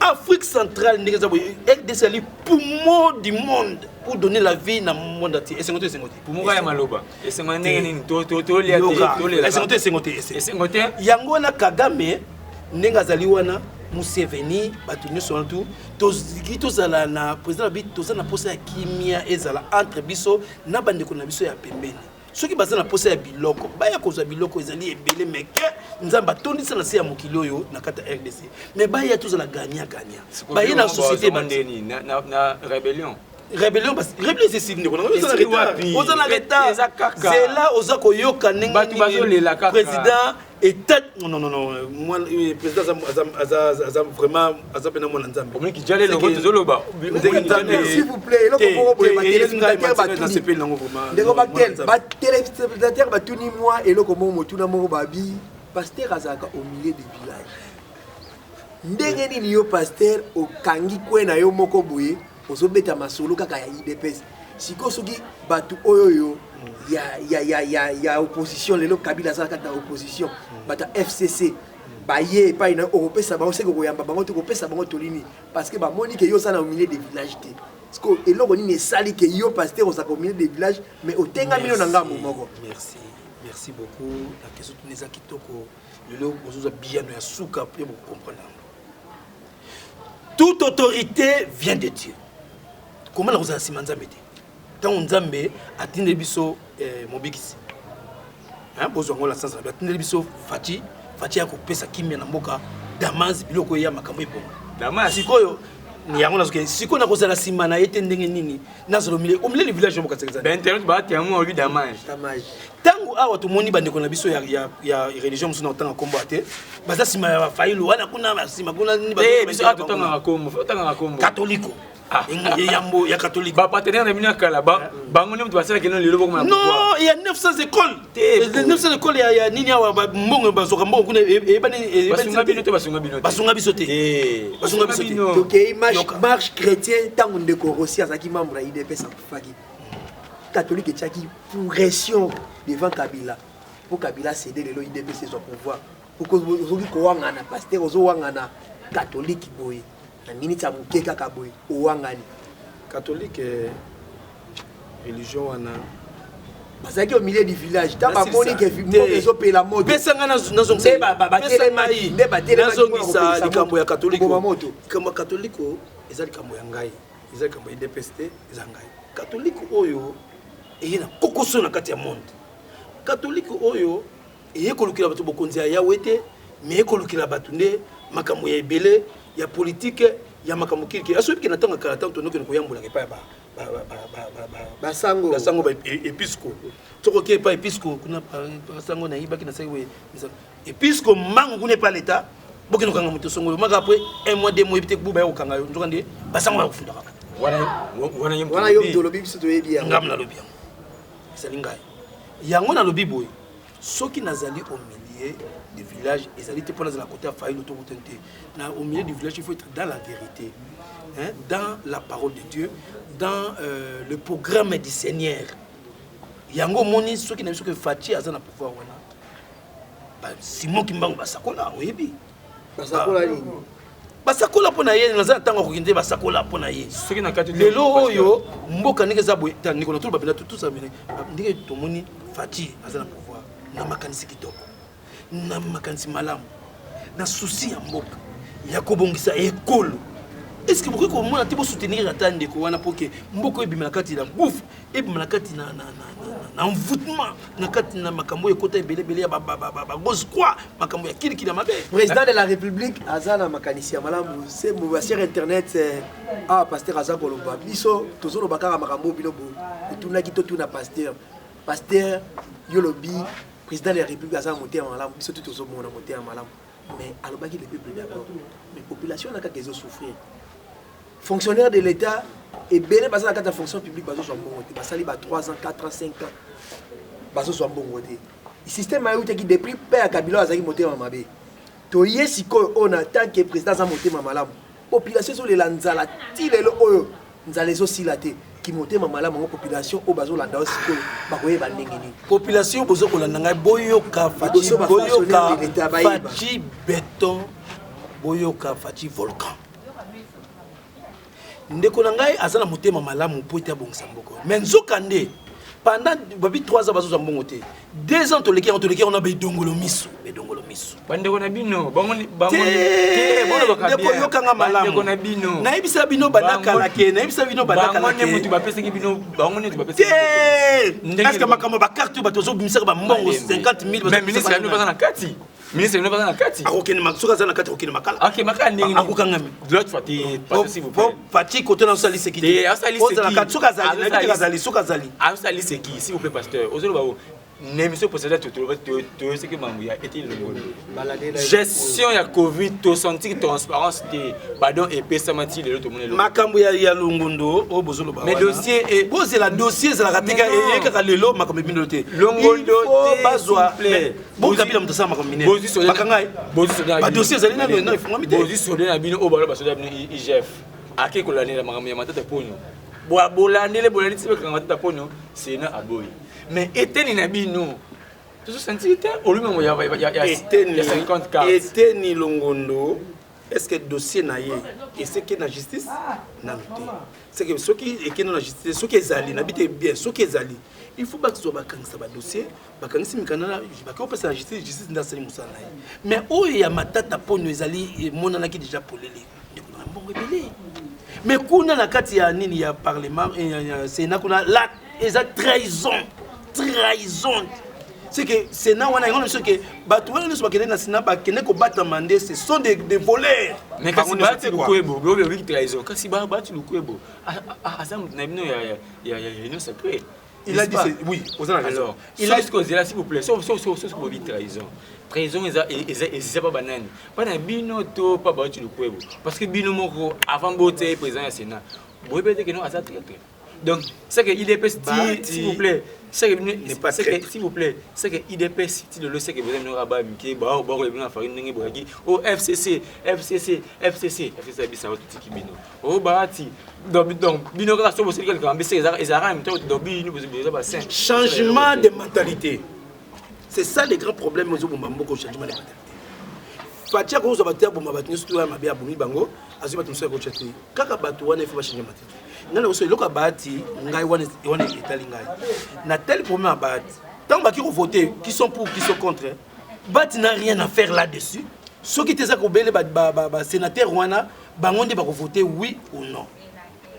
Afrique centrale ndenge eza boye, RDC ezali poumon du monde pour donner la vie na monde entier. Esengo te, esengo te. Poumon ya maloba, esengo ya ndenge nini? Tolia te. Esengo te, esengo te. Esengo te. Yango wana Kagame ndenge azali wana, Museveni, bato nyonso wana tu toziki tozala na président na biso. Toza na posa ya kimia ezala entre biso na bandeko na biso ya pembeni. Soki baza na posa ya biloko, baya kozwa biloko, ezali ebele. Meke Nzambe atondisa na se ya mokili oyo na kati ya RDC, mais baya tozala gagnant gagnant. Baye na société. Ndeni na rébellion. Rébellion, rébellion esili, ndeko nango. Oza na retard, zela, oza koyoka ndenge président état. Non, non, non, non, moi, président aza aza vraiment, aza pena mwana Nzambe. Omoniki jale eloko tozoloba. S'il vous plaît, eloko moko boye, batéléspectateur batuni, ndeko Batel, batéléspectateur batuni mwa eloko moko, motuna moko. Babi pasteur azalaka au milieu du village, ndenge nini yo pasteur okangi kwe na yo moko boye, ozobeta masolo kaka ya UDPS? Sikoyo soki bato oyo oyo ya opposition, lelo Kabila aza kati na opposition, bato ya FCC baye epai na, okopesa bango seke, okoyamba bango te, okopesa bango tolini? Parce que bamoni ke yo oza na au milieu de village te. Parce que eloko nini esali ke yo pasteur ozalaka au milieu de village, mais otengami no na ngambo moko? Merci, merci beaucoup na question. Tuna eza kitoko. Lelo bozozwa biyano ya suka mpe bokocomprendre yango. Toute autorité vient de Dieu. Koma na kozala nsima Nzambe te. Ntango Nzambe atindeli biso mobikisi, bozwa yango la sens na atindeli biso Fatshi. Fatshi ya kopesa kimia na mboka, damas biloko eya, makambo ebonga. Sikoyo yango nazoke, sikoyo nakozala nsima na ye te, ndenge nini nazala au milieu du village mboka? Bainternet batémoin, olobi damage. Ntango awa tomoni bandeko na biso ya religion mosusu, na kotanga nkombo te, baza nsima ya baFayulu wana kuna, nsima kuna. Biso totangaka kombo, otangaka kombo. Katoliko, yambo ya catholique. Bapartenaire na bino ya kala, bango nde moto basalaki no lelo bokoma. Non, il y a 900 écoles, 900 écoles ya nini awa, mbongo bazwaka, mbongo kuna eyebani. Basunga bino te, basunga bino te. Basunga biso te, basunga biso te. Tokei marche chrétien. Ntango ndeko Rossi azalaki membre ya UDPS, akufaki, catholique etiaki pression devant Kabila mpo Kabila cédé. Lelo UDPS ezwa pouvoir. Ozoki kowangana pasteur, ozowangana catholique boye na miniti ya moke kaka boye, owangani. Catholique, religion wana. Bazalaki au milieu du village. Ntango bamoni ke mboka ezopela moto, pesanga nde nazongisa likambo ya katoliko. Moto. Likambo ya katoliko eza likambo ya ngai, eza likambo ya UDPS te, eza ngai. Katolike oyo eye na kokoso na kati ya monde. Katolike oyo eye kolukela bato bokonzi ya Yawe te, me eye kolukela bato nde makambo ya ebele ya politike, ya makambo kiriki. Asoyebi ke na ntango ya kala, ntango tondokende koyambolaka epai ya basango, basango, baepisco, soki epai episco kuna, basango nayibaki, nasali boye, episco mbangu kuna epai leta, bokende kokanga moto songolo maka. Après un mois, 2 mois, yebi te buba ya kokanga yo. Nzoka nde basango ya kofundaka bato. Wana yo moto olobi, biso toyebi yango. Ngambo nalobi yango, ezali ngai yango nalobi boye. Soki nazali au milieu du village, ezali te mpo nazala côté ya Fayulu to côté te. Na au milieu du village, il faut être dans la vérité, hein, dans la parole de Dieu, dans le programme du Seigneur. Yango omoni, soki na biso ke Fatshi aza na pouvoir wana, Simon Kimbangu basakola, oyebi. Basakola nini? Basakola mpo na ye. Naza na ntango akoki nde basakola mpo na ye. Soki na kati. Lelo oyo mboka ndenge eza boye, ndeko na tolo bapena tusa ndenge tomoni Fatshi aza na pouvoir, na makanisi kitoko, na makanisi malamu, na souci ya mboka. Ya kobongisa ekolo. Est ce que bokoki komona te bosoutenir ata ndeko wana mpo ke mboka ebima na kati na gouffre, ebima na kati na envoûtement, na kati na makambo oyo ekota ebele ebele ya barose croix, makambo ya kilikili ya mabe? Président de la République aza na makanisi ya malamu. Se bachers internautes, awa pasteur aza koloba, biso tozoloba kaka makambo oyo bino botunaki. Totuna pasteur. Pasteur, yo lobi président de la République aza na motema malamu. Biso tu tozomona motema malamu, mais alobaki le peuple d'abord, mais population na kaka ezosouffrir. Fonctionnaire de l'État ebele baza na kati ya fonction publique, bazozwa mbongo te. Basali ba 3 ans, 4 ans, 5 ans, bazozwa mbongo te. Système ayutaki depuis mpe ya Kabila, azalaki motema mabe. Toye sikoyo oyo na tant que président aza motema malamu, population ezolela nzala ti lelo oyo, nzala ezosila te. Ki motema malamu yango, population oyo bazolanda oyo sikoyo bakoyeba ndenge nini? Population boza kolanda ngai, boyoka Fatshi, boyoka Fatshi béton, boyoka Fatshi volcan. Ndeko na ngai aza na motema malamu mpo ete abongisa mboka, mais nzoka nde pendant babi 3 ans bazozwa mbongo te. 2 ans toleki yango, toleki yango na bedongolo miso, bedongolo miso. Bandeko na bino. Ndeko, yokanga malamu. Na bino. Nayebisa bino bandakala ke, nayebisa bino bandakala. Ke mutu bapesaki bino, bango neti bapesaki te. Est-ce que makambo bacarte oyo bato bazobimisaka bambongo 50 000? Mais ministre na bino baza na kati, ministre bino baza na kati. Akokende, soki aza na kati, akokende makala. Ok, makala ndenge? Akokangami. Droite fois te, pasteur, s'il vous plaît. Fatshi kote na osali seki te, ozala kati soki azali, nayebi te, azali, soki azali. Azali seki. S'il vous plaît, pasteur, ozoloba na émission précédente, toyosaki mambo ya ete Longondo, gestion ya Covid, tosentiki transparence te, badon epesama ti lelo tomoni. Makambo ya Longondo oyo bozoloba. Mais dossier bozela, dossier ezalaka te eye kaka lelo, makambo ebindelo te. Longondo. Bazwa bokabila, moto asala makambo minene, bakanga ye, badossier ezali nano efungwami te. Bozwi soda na bino oyo balo basoda bino IGF, ake kolandela makambo ya Matata Ponyo. Bolandele, bolandeli ti bekanga Matata Ponyo, Sénat aboyi. Mais eteni na bino tozosentir te, olumengo ya 50 cartes. Eteni Longondo, est ce que dossier na ye eseke na justice nanu te? C'est soki ekende na justice, soki ezali nabi te bien, soki ezali, il faut bazwa bakangisa badossier, bakangisi mikanda, bake kopesa na justice, justice nde asali mosala na ye. Mais oyo ya Matata Ponyo ezali emonanaki déjà polele, ndeko na mbongo ebele. Mais kuna na kati ya nini, ya parlement, ya Sénat kuna, la eza trahison, trahison. C'est que Sénat wana, yango nyonso ke bato wana nyonso bakende na Sénat, bakende kobatama nde, ce sont des voleurs. Mais kasi Bahati Lukwebo, bobi trahison, kasi Bahati Lukwebo aza moto na bino ya Union sacrée. Il a dit, oui, oza na raison. Alors il a kozela, s'il vous plaît, soki bobi trahison, trahison eza pa banani? Mpa na bino to pa Bahati Lukwebo? Parce que bino moko, avant botia ye président ya Sénat, boyebi ete keno aza traître. Donc c'est que UDPS, s'il vous plaît, c'est que, s'il vous plaît, c'est que UDPS ti lelo, c'est que boza bino kaka mike bakola bino na farine ndenge boyaki o FCC, FCC, FCC, FCC abisa totiki bino o Bahati. Donc bino kaka so bosilika likambo mbese ezalaka na mito. Donc bino boza basaint. Changement de mentalité, c'est ça le grand problème. Ozobomba mboka, changement de mentalité. Fatshi akozwa bato ya boma, bato nyonso to ya mabe, abomi bango, azwi bato mosusu ya kotya te. Kaka bato wana, il faut bachange mentalité. Ngai na koso eloko ya Bahati, ngai wana etali ngai na tel problème ya Bahati. Ntango baki kovote, qui sont pour, qui sont contre, Bahati n'a rien à faire là-dessus. Soki te eza kobele basénateur wana, bango nde bakovote oui ou non.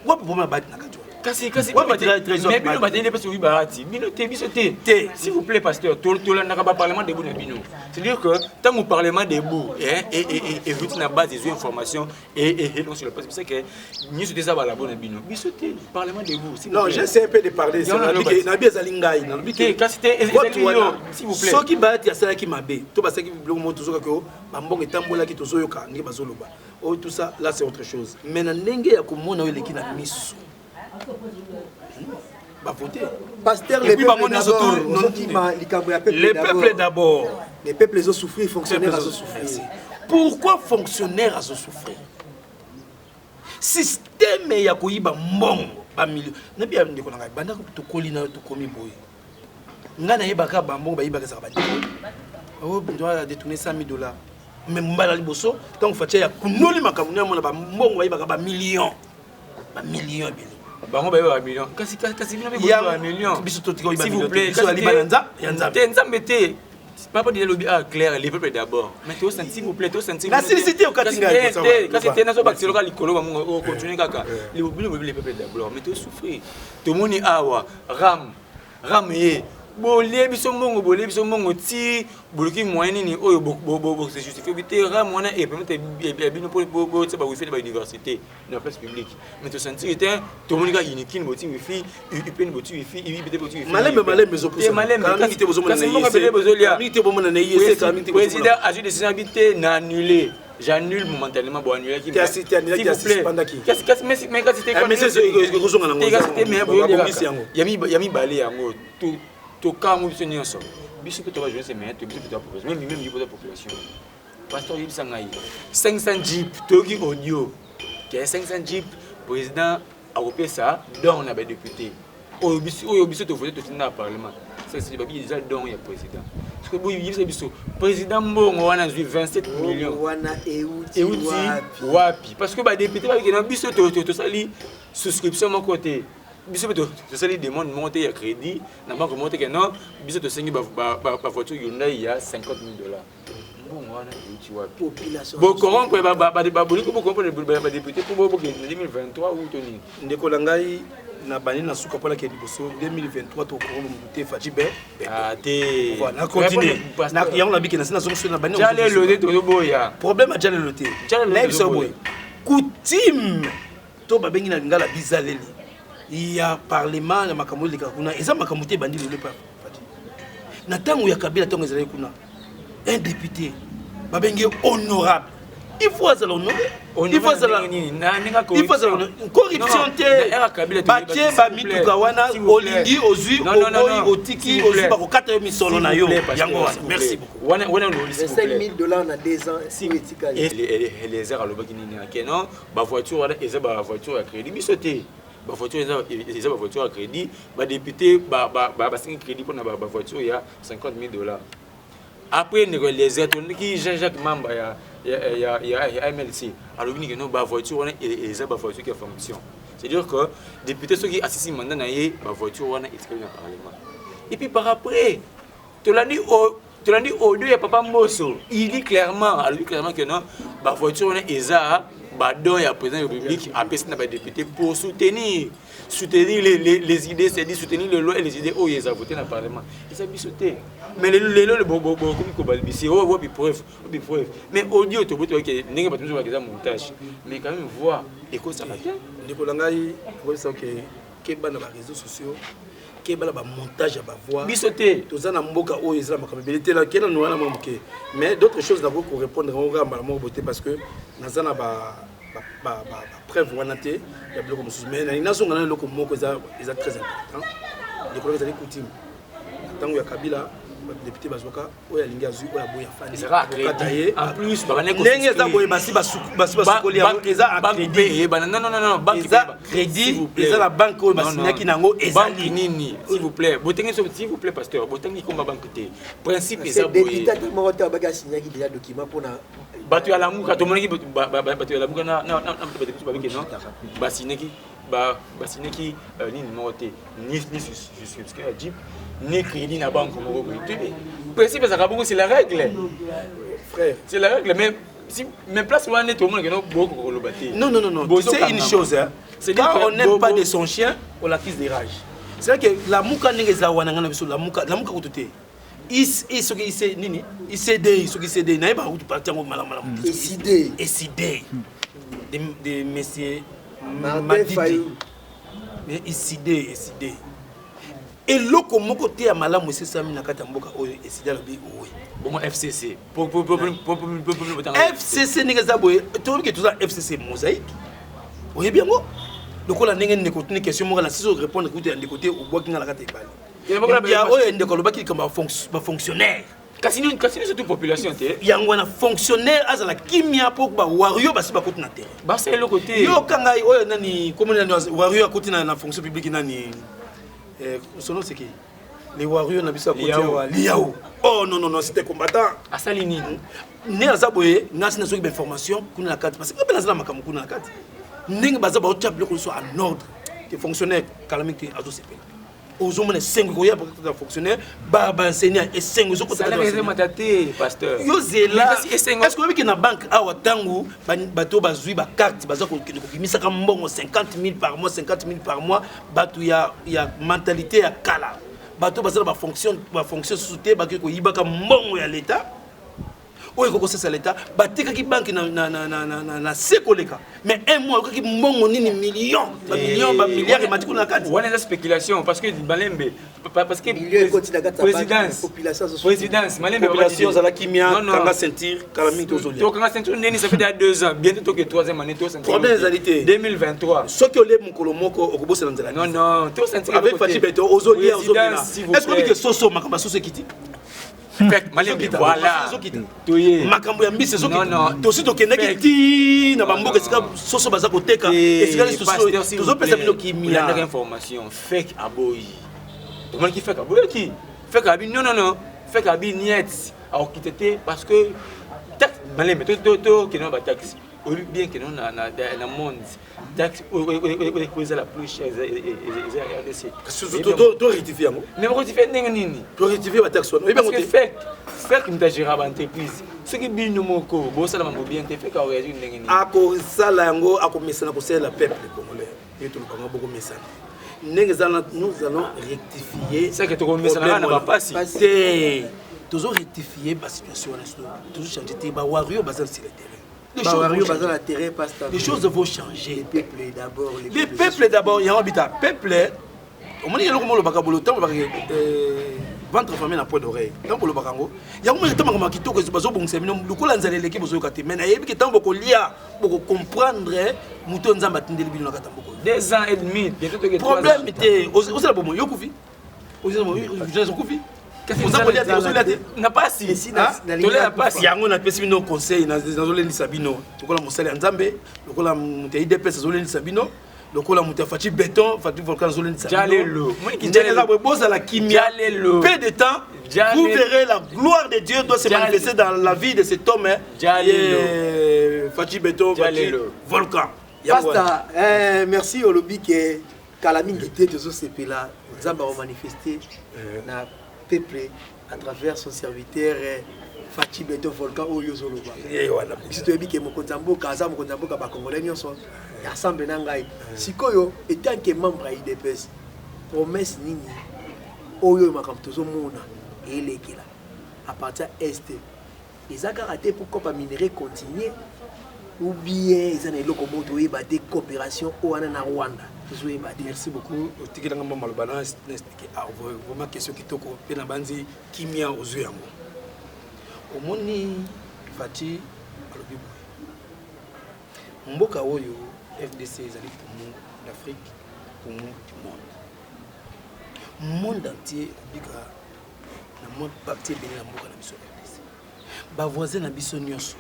Wapi problème ya Bahati na kati wana? Kasi mais bino bateli mpe soki Bahati, bino te, biso te. Te. S'il vous plaît, pasteur, tolandaka baparlement debout na bino. C'est à dire que ntango parlement debout evuti na base, ezwi information elon sur le place, c'est que nyonso te eza balabo na bino, biso te, parlement debout. Non, j'essaie un peu de parler. Nabi ezali ngai nalobi. Te, kasi te, s'il vous plaît. Soki Bahati asalaki mabe to basalaki biloko moko, tozokaki o bambongo etambolaki, tozoyoka ndenge bazoloba oyo, tout ça là, c'est autre chose. Mais na ndenge ya komona oyo eleki na miso, bavote. Pasteur, le peuple d'abord, likambo ya peuple. Le peuple d'abord. Le peuple ezosouffrir, fonctionnaire azosouffrir. Pourquoi fonctionnaire azosouffrir? Système ya koyiba mbongo bamilio. Nabi ya ndeko na ngai, bandako tokoli na tokomi boye, ngai nayebaka bambongo bayibaka ezalaka bandeko oyo doit détourner 100 000 $. Mais mbala liboso ntango Fatshi ya kunoli makambo nde amona bambongo bayibaka bamillion, bamillion ebele. Bango bayeba bamillion, kasi bino mpe bamillion. Biso totika. S'il vous plaît. Ya Nzambe. Te, Nzambe te. Papa déjà lobi ah clair, le peuple d'abord. Mais to senti, s'il vous plaît, to senti. Na silisi te okati ngai. Te, kasi te nazo bakiselo ka likolo ba munga o continuer kaka. Le peuple, le peuple d'abord, mais to souffrir. To moni awa ram ram ye bolie biso mbongo, bolie biso mbongo ti boluki moyen nini oyo bose justifie bi te. Ram wana epermettre ya bino mpo botia ba wifi na bauniversité, na place publique, mais tosentir te. Tomoni kaka Unikin boti wifi, UPN boti wifi, IBT boti wifi. Malembe malembe ezopusa. Malembe. Mingi te bozomona. Kasi mbongo ebele bozolia. Mingi te bomona na IEC, kala mingi te. Président azwi décision abi te na annulé, j'annule momentanément. Bo annulaki. Te, asi te annulaki, asi suspendaki. Kasi kasi mais kasi te. Ah, mais ekozonga nango. Te, kasi te, mais babongisi yango. Ya mibale yango tokamwi biso nyonso, biso mpe toba journaliste, mais biso mpe toba population, même yo toba population. Pasteur, oyebisa ngai 500 jeep, toyoki audio ke 500 jeep président akopesa don na badéputé oyo biso tovote, totinda na parlement. Babi eza don ya président. Boyebisa biso, président mbongo wana azwi 27 millions wana euti euti wapi? Wapi? Parce que badéputé babikena biso tosali souscription moko te, biso mpe tosali demande moko te ya crédit na banque moko te ke non, biso tosengi bavoiture Hyundai ya 50 000 $. Mbongo wana euti wapi? Population. Bocorrompre, bolingi bocorrompre badéputé mpo bokende na 2023 ou to nini? Ndeko na ngai, na bandi na suka mpona ke liboso 2023 tokoromba motu te, Fatshi be. Ah, te. Voilà, na continue. Yango nabiki na se nazongi soki na bandi. Jalelo te, tozoboya. Problème ya jalelo te. Jalelo. Nayebisa yo tozoboya. boye, coutume to babengi na lingala bizaleli ya parlement na makambo elekaka kuna, eza makambo te ebandi lelo epa Fatshi. Na ntango ya Kabila, ntango ezalaki kuna, un député babengi ye honorable, il faut azala honoré, il faut azala, il faut azala corruption te. Batie bamituka wana, olingi ozwi, oboyi otiki, ozwi, bakokata yo misolo na yo. Yango wana, merci beaucoup. Wana wana olobi, s'il vous plaît. 25 000 $ na 2 ans oyo etikali. Eliezer alobaki nini? Ake non, bavoiture wana eza bavoiture ya crédit. Biso te, bavoiture eza bavoiture ya crédit. Badéputé basengi crédit mpona bavoiture ya 50 000 $. Après, ndeko Eliezer, tolobaki Jean-Jacques Mamba ya MLC alobi nini? No, bavoiture wana eza bavoiture ya fonction, c'est-à-dire que député soki asisi mandat na ye, bavoiture wana etikali na parlement. Et puis par après tolandi audio ya papa Mboso, il dit clairement, alobi clairement que non, bavoiture wana eza badon ya président de la République apesi na badéputé pour soutenir les idées, c'est-à-dire soutenir les lois et les idées oyo eza voté na parlement. Eza biso te. Mais lelo lelo bokomi kobalibisi oyo wapi preuve, wapi preuve? Mais audio toboti oke ndenge bato mosusu bakeza montage, mais quand même voix ekosaka te. Ndeko na ngai, koyebisa oke keba na baréseaux sociaux, keba na bamontage ya bavoix. Biso te. Toza na mboka oyo eza na makambo ebele te. Nakenda no wana mwa moke, mais d'autres choses nakoki korépondre yango kaka mbala moko boye te, parce que naza na bapreuve wana te ya biloko mosusu. Mais nalingi nazonga na eloko moko eza très important. Ndeko nanga, ezali coutume. Na ntango ya Kabila, badéputé bazwaka, oyo alingi azwi, oyo aboyi afandi. Ezalaka Kokata ye. En plus babandaki Ndenge eza boye, basi basukoli yango, eza à crédit. Non, non, non, non, banque. Eza crédit, eza na banque oyo basinyaki nango. Banque ezali nini, s'il vous plaît? Botangi, s'il vous plaît, pasteur, botangi komba banque te. Principe eza boye. Député ata moko te abaki asignaki déjà document mpona Bato ya Lamuka, tomonaki bato ya Lamuka na badéputé babiki non, basinyaki nini moko te, ni souscription ya jeep, ni crédit na banque moko boye. Toyebi principe ezalaka bongo, c'est la règle. Frère. C'est la règle, mais si mais place wana neti omonaka no bokoka koloba te. Non, non, non, non. Tu sais une chose, hein? C'est Quand dire que on n'aime pas bo- de son chien, on l'accuse de rage. C'est vrai que Lamuka ndenge eza wana, nga na biso Lamuka, Lamuka kutu te. Soki IC nini? ICD, soki ICD, nayebaka kutu parti yango malamu malamu te. Ecidé. Ecidé. De monsieur Martin Madidi. Fayulu. Mais Ecidé, Ecidé. Eloko moko te ya malamu esesami na kati ya mboka oyo Ecidé alobi oyo. Bongo FCC? FCC ndenge eza boye, toyebi ke toza FCC mosaïque, oyebi yango lokola ndenge ndeko tuni question moko na sisi répondre kutu ya ndeko te, obwaki nga na kati ya ebale ya oyo ndeko alobaki likambo ya bafonctionnaire. Kasi nini? Kasi surtout population te. Yango wana, fonctionnaire azala kimia mpo bawario basi bakoti na terrain. Basala eloko te. Yoka ngai, oyo nani komoni, nani wario akoti na fonction publique, nani, son nom c'est qui, les wario na biso akoti? Liao. Awa Liao. Oh non, non, non, c'était combattant. Asali nini? Nde aza boye, ngasi nazoki bainformation kuna na kati, parce que mpe naza na makambo kuna na kati, ndenge baza baotya biloko nyonso en ordre te. Fonctionnaire kala mingi te azosepela. Ozomona esengo ekoya ya fonctionnaire, baenseignant, esengo ezokota te, pasteur. Yo zela. Est ce que oyebi ke na banque awa, ntango bato bazwi bacarte, baza kokende kobimisaka mbongo 50 000 par mois, 50 000 par mois? Bato ya mentalité ya kala, bato baza na bafonction susu te, bakoki koyibaka mbongo ya leta oyo ekoki kosesa leta. Batekaki banque na se koleka, mais un mois okaki mbongo nini, million, bamillion, bamilliard emati kuna na kati. Wana eza spéculation, parce que malembe, parce que présidence, malembe. Population, ozala kimia, kanga ceinture, kala mingi tozolia. Tokanga ceinture ndeni? Ça fait déjà 2 ans, bientôt toke troisième année. Problème ezali te. 2023. Soki olie mokolo moko, okobosela nzela. Non, non. Avec Fatshi Béton, ozolia, ozomela. Est ce que obike soso, makambo ya soso ekiti? Voilà. Makambo ya mbisi ezokita. Tosi tokendaki ti na bamboka esika soso baza koteka, esika tozopesa bino kimia. Information fake aboyi, omonaki fake aboyaki, fake abi non, non, non, fake abi niet, akokita te, parce que taxe, malembe, tokende na bataxe. Oyebi bien ke non, na monde, taxe oyo eza la plus chère eza ya RDC. Torectifie yango. Mais barectifie ndenge nini? Torectifie bataxe wana, oyebi yango te. Fake moto agéra baentreprise. Soki bino moko bosala mambo bien te, fake aréagir ndenge nini? Akosala yango, akomesana kosalela peuple congolais. Ye tolobanga, bokomesana ndenge eza. Nous allons rectifier. Seke tokomesana kaka na bapasi. Te, tozo rectifier basituation wana, tozochange te. Bawario baza sur le terrain. Les choses, baza na terrain, pasteur. Les choses vont changer. Le peuple d'abord. Le peuple d'abord. Yango bita peuple, omoni eloko mo olobaka bolo, ntango olobaka ventre affamé n'a point d'oreille, ntango olobaka yango, yango moni ntango makambo kitoko bazobongisa bino lokola nzala eleki, bozoyoka te. Mais nayebi ke ntango bokolia, bokocomprendre moto Nzambe atindeli bino na kati ya mboka. 2 ans et demi, bientôt toke. Problème te, osala bomo, yo kufi, okufi, oza kolia te, ozolia te. Na pasi, tolia na pasi. Yango napesi bino conseil, nazolendisa bino lokola mosali ya Nzambe, lokola moto ya UDPS, azolendisa bino lokola moto ya Fatshi Béton, Fatshi Volcan, azolendisa bino ndenge eza boye: bozala kimia. Peu de temps, vous verrez, la gloire de Dieu doit se manifester dans la vie de cet homme, Fatshi Béton, Fatshi Volcan. Pasteur, merci. Olobi ke kala mingi te, tozosepela, Nzambe akomanifeste na peuple à travers son serviteur Fatshi Béton Volcan oyo ozoloba. Biso toyebi ke mokonzi ya mboka aza mokonzi ya mboka, bacongolais nyonso ensemble na ngai. Sikoyo, en tant que membre ya UDPS, promesse nini oyo makambo tozomona elekela à partir ya Est? Eza kaka te mpo cope ya minerai continue, ou bien eza na eloko moko toyeba te, coopération oyo wana na Rwanda tozoyeba te? Merci beaucoup. Otikelanga mwa maloba na expliquer vraiment question kitoko mpe na banzi kimia ozwi yango. Omoni, Fatshi alobi boye: mboka oyo RDC ezali poumon d'Afrique, poumon du monde, monde entier ekobika na mwa partie ebele na mboka na biso RDC. Bavoisin na biso nyonso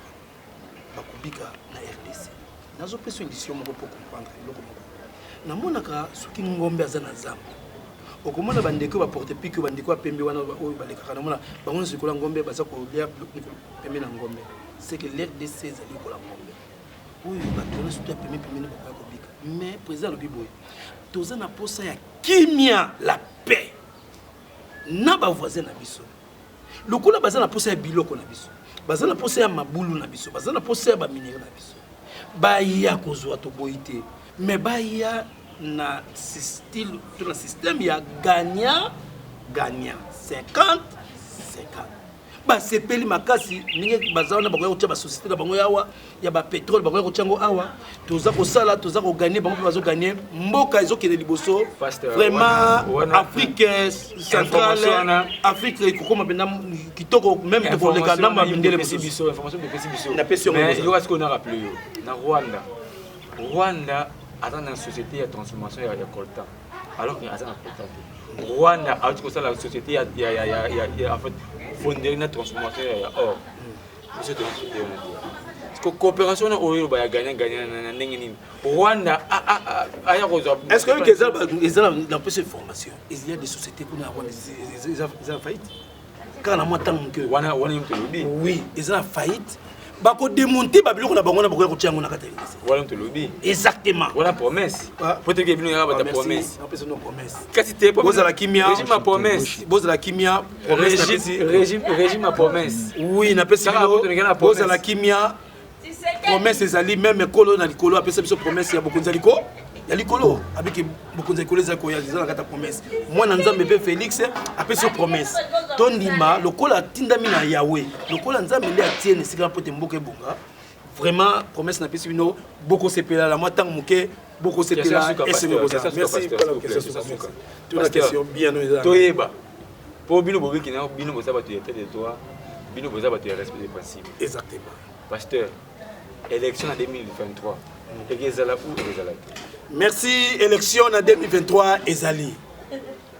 bakobika na RDC. Nazopesa édition moko mpo comprendre eloko moko. Namonaka soki ngombe aza na zamba, okomona bandeko oyo baporte pique, oyo bandeko ya pembe wana oyo balekaka, namona bango nyonso likolo ya ngombe, baza kolia pembe na ngombe. C'est que l'RDC ezali lokola ngombe oyo bato wana surtout ya pembe pembeni bakoya kobika. Mais président alobi boye: toza na posa ya kimia, la paix na bavoisin na biso. Lokola baza na posa ya biloko na biso, baza na posa ya mabulu na biso, baza na posa ya baminerai na biso, baya kozwa, toboyi te, mais baya na style to na système ya gagnant gagnant, 50 50. Basepeli makasi ndenge baza wana, bakoya kotia basociété na bango awa ya bapétrole, bakoya kotia yango awa. Toza kosala, toza kogagner, bango mpe bazogagner, mboka ezokende liboso. Vraiment, Afrique centrale, Afrique ekokoma mpenza kitoko, même tokoleka na bamindele. Mosusu napesi yango sikoyo, na rappele yo na Rwanda. Rwanda aza na société ya transformation ya coltan, alors que aza na coltan te. Rwanda auti kosala société ya, en fait, fonderie na transformation ya or. Biso toza société wana te. Coopération wana oyo ya gagnant gagnant na ndenge nini Rwanda aya kozwa? Est ce que eza na pesa information, il y a des sociétés kuna ya Rwanda eza na faillite kaka na mwa ntango moke. Wana wana yo tolobi. Oui, eza na faillite. Bakodémonter babiloko na bango na bakoya kotia yango na kati ya UDC. Wana tolobi. Exactement. Wana promesse. Po teke bino yaka bata promesse. Napesa no promesse. Kasi te. Bozala kimia. Régime ya promesse. Bozala kimia, promesse napesi. Régime ya promesse. Oui, napesi Kaka bino. po tolingana na promesse. Bozala kimia, promesse ezali. Même ekolo na likolo apesa biso promesse ya bokonzi ya likolo, ya likolo. Abiki bokonzi ya likolo ezali koya, eza na kati ya promesse. Mwana Nzambe mpe Félix apesi yo promesse. Tondima lokola atindami na Yawe, lokola Nzambe nde atie na esika mpo te mboka ebonga. Vraiment, promesse napesi bino, bokosepela na mwa ntango moke, bokosepela. Esengo ekozala. Merci mpona question. Suka, tuna question bien oyo eza. Toyeba mpo bino bobiki na bino boza bato ya état de droit, bino boza bato ya respect des principes. Exactement. Pasteur, élection na 2023 ekezala ou ekezala te? Merci. Élection na 2023 ezali,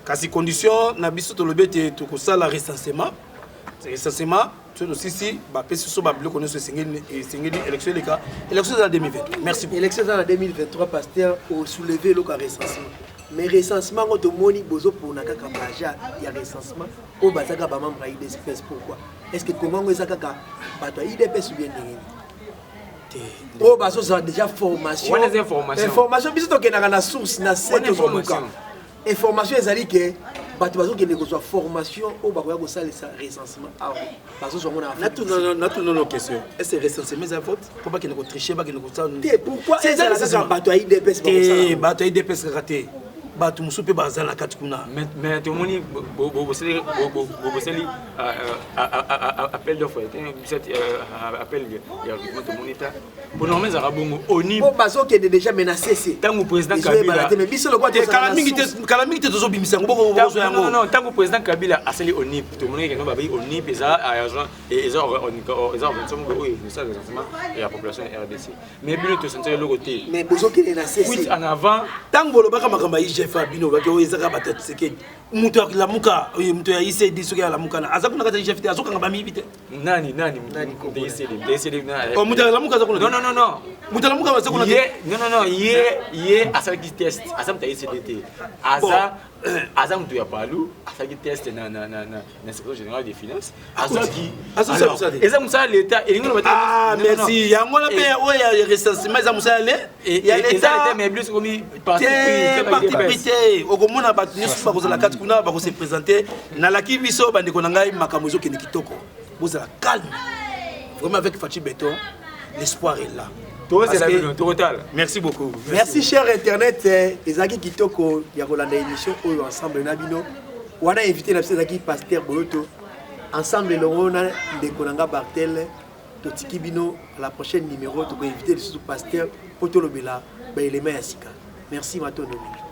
kasi condition na biso, tolobi ete tokosala recensement. Recensement so tosisi, bapesi biso babiloko nyonso esengeli, élection eleka. Élection eza na 2023. Merci beaucoup. Élection eza na 2023. Pasteur, osoulever eloko ya recensement, mais recensement yango tomoni bozopona kaka baagent ya recensement oyo baza kaka bamembre ya UDPS. Pourquoi? Est ce que kongo yango eza kaka bato ya UDPS ou bien ndenge nini oyo bazozala déjà formation? Wana eza information. Information, biso tokendaka na source na se. Wana tozoluka information. Information ezali ke bato bazokende kozwa formation oyo bakoya kosalisa recensement awa, bazozwa ngo na Afrique. Natuna no question: est ce recensement eza vote mpo bakende kotricher, bakende kosala? Te, pourquoi C'est ezala eza kaka bato ya UDPS te bakosala yango? Bato ya UDPS kaka te, bato mosusu mpe baza na kati kuna. Mais tomoni bosali appel d'offre te, biso appel ya recrutement tomoni ta. Po normalement ezalaka bongo oni. Po bazokende déjà, mais na cc Ntango président ezoyebana Kabila te, mais biso lokwa Te, kala mingi te, kala mingi te tozobimisa yango, bokozwa Non, non, yango. non, ntango président Kabila asali ONIP, tomonaki keno babai ONIP eza agent, eza organisation moko oyo esala recensement ya population ya RDC, mais bino tosentir eloko te. Mais bozokende na Fuite cc. En avant. Ntango bolobaka makambo ya IGF, bino baki oyo ezaka bato ya Tshisekedi. Moto alamuka, oyo moto ya ICD, soki alamuka na aza kuna kati ya IGF te, azokanga bamiyibi te. Nani, nani? Nani? TCD, nani? Oh, moto alamuka aza kuna te. Non, non, non, non. Moto alamuka aza kuna te. Ye, non, non, non, ye asalaki test, aza moto ya ICD te, aza moto ya Palu, asalaki test na inspection générale des finances, azwaki. Azosala mosala te. Eza mosala leta, elingi loba te. Ah, Non, non, non. merci. Yango wana mpe oyo ya recensement eza mosala le ya eza leta. leta, mais biso komi parti Te, pris. parti pris te. Okomona bato nyonso bakozala kati kuna, bakose présenter. Nalaki biso, bandeko na ngai, makambo ezokende kitoko, bozala calme. Vraiment, avec Fatshi Béton, l'espoir est là. Tozela Parce que- bino, tokotala. Merci beaucoup. Merci, cher internet. Ezalaki kitoko ya kolanda émission oyo ensemble na bino. Wana invité na biso ezalaki pasteur Boyoto, ensemble elongo na ndeko na nga Bartel. Totiki bino à la prochaine numéro, tokoinvite lisusu pasteur mpo tolobela baélément ya sika. Merci, matondo mingi.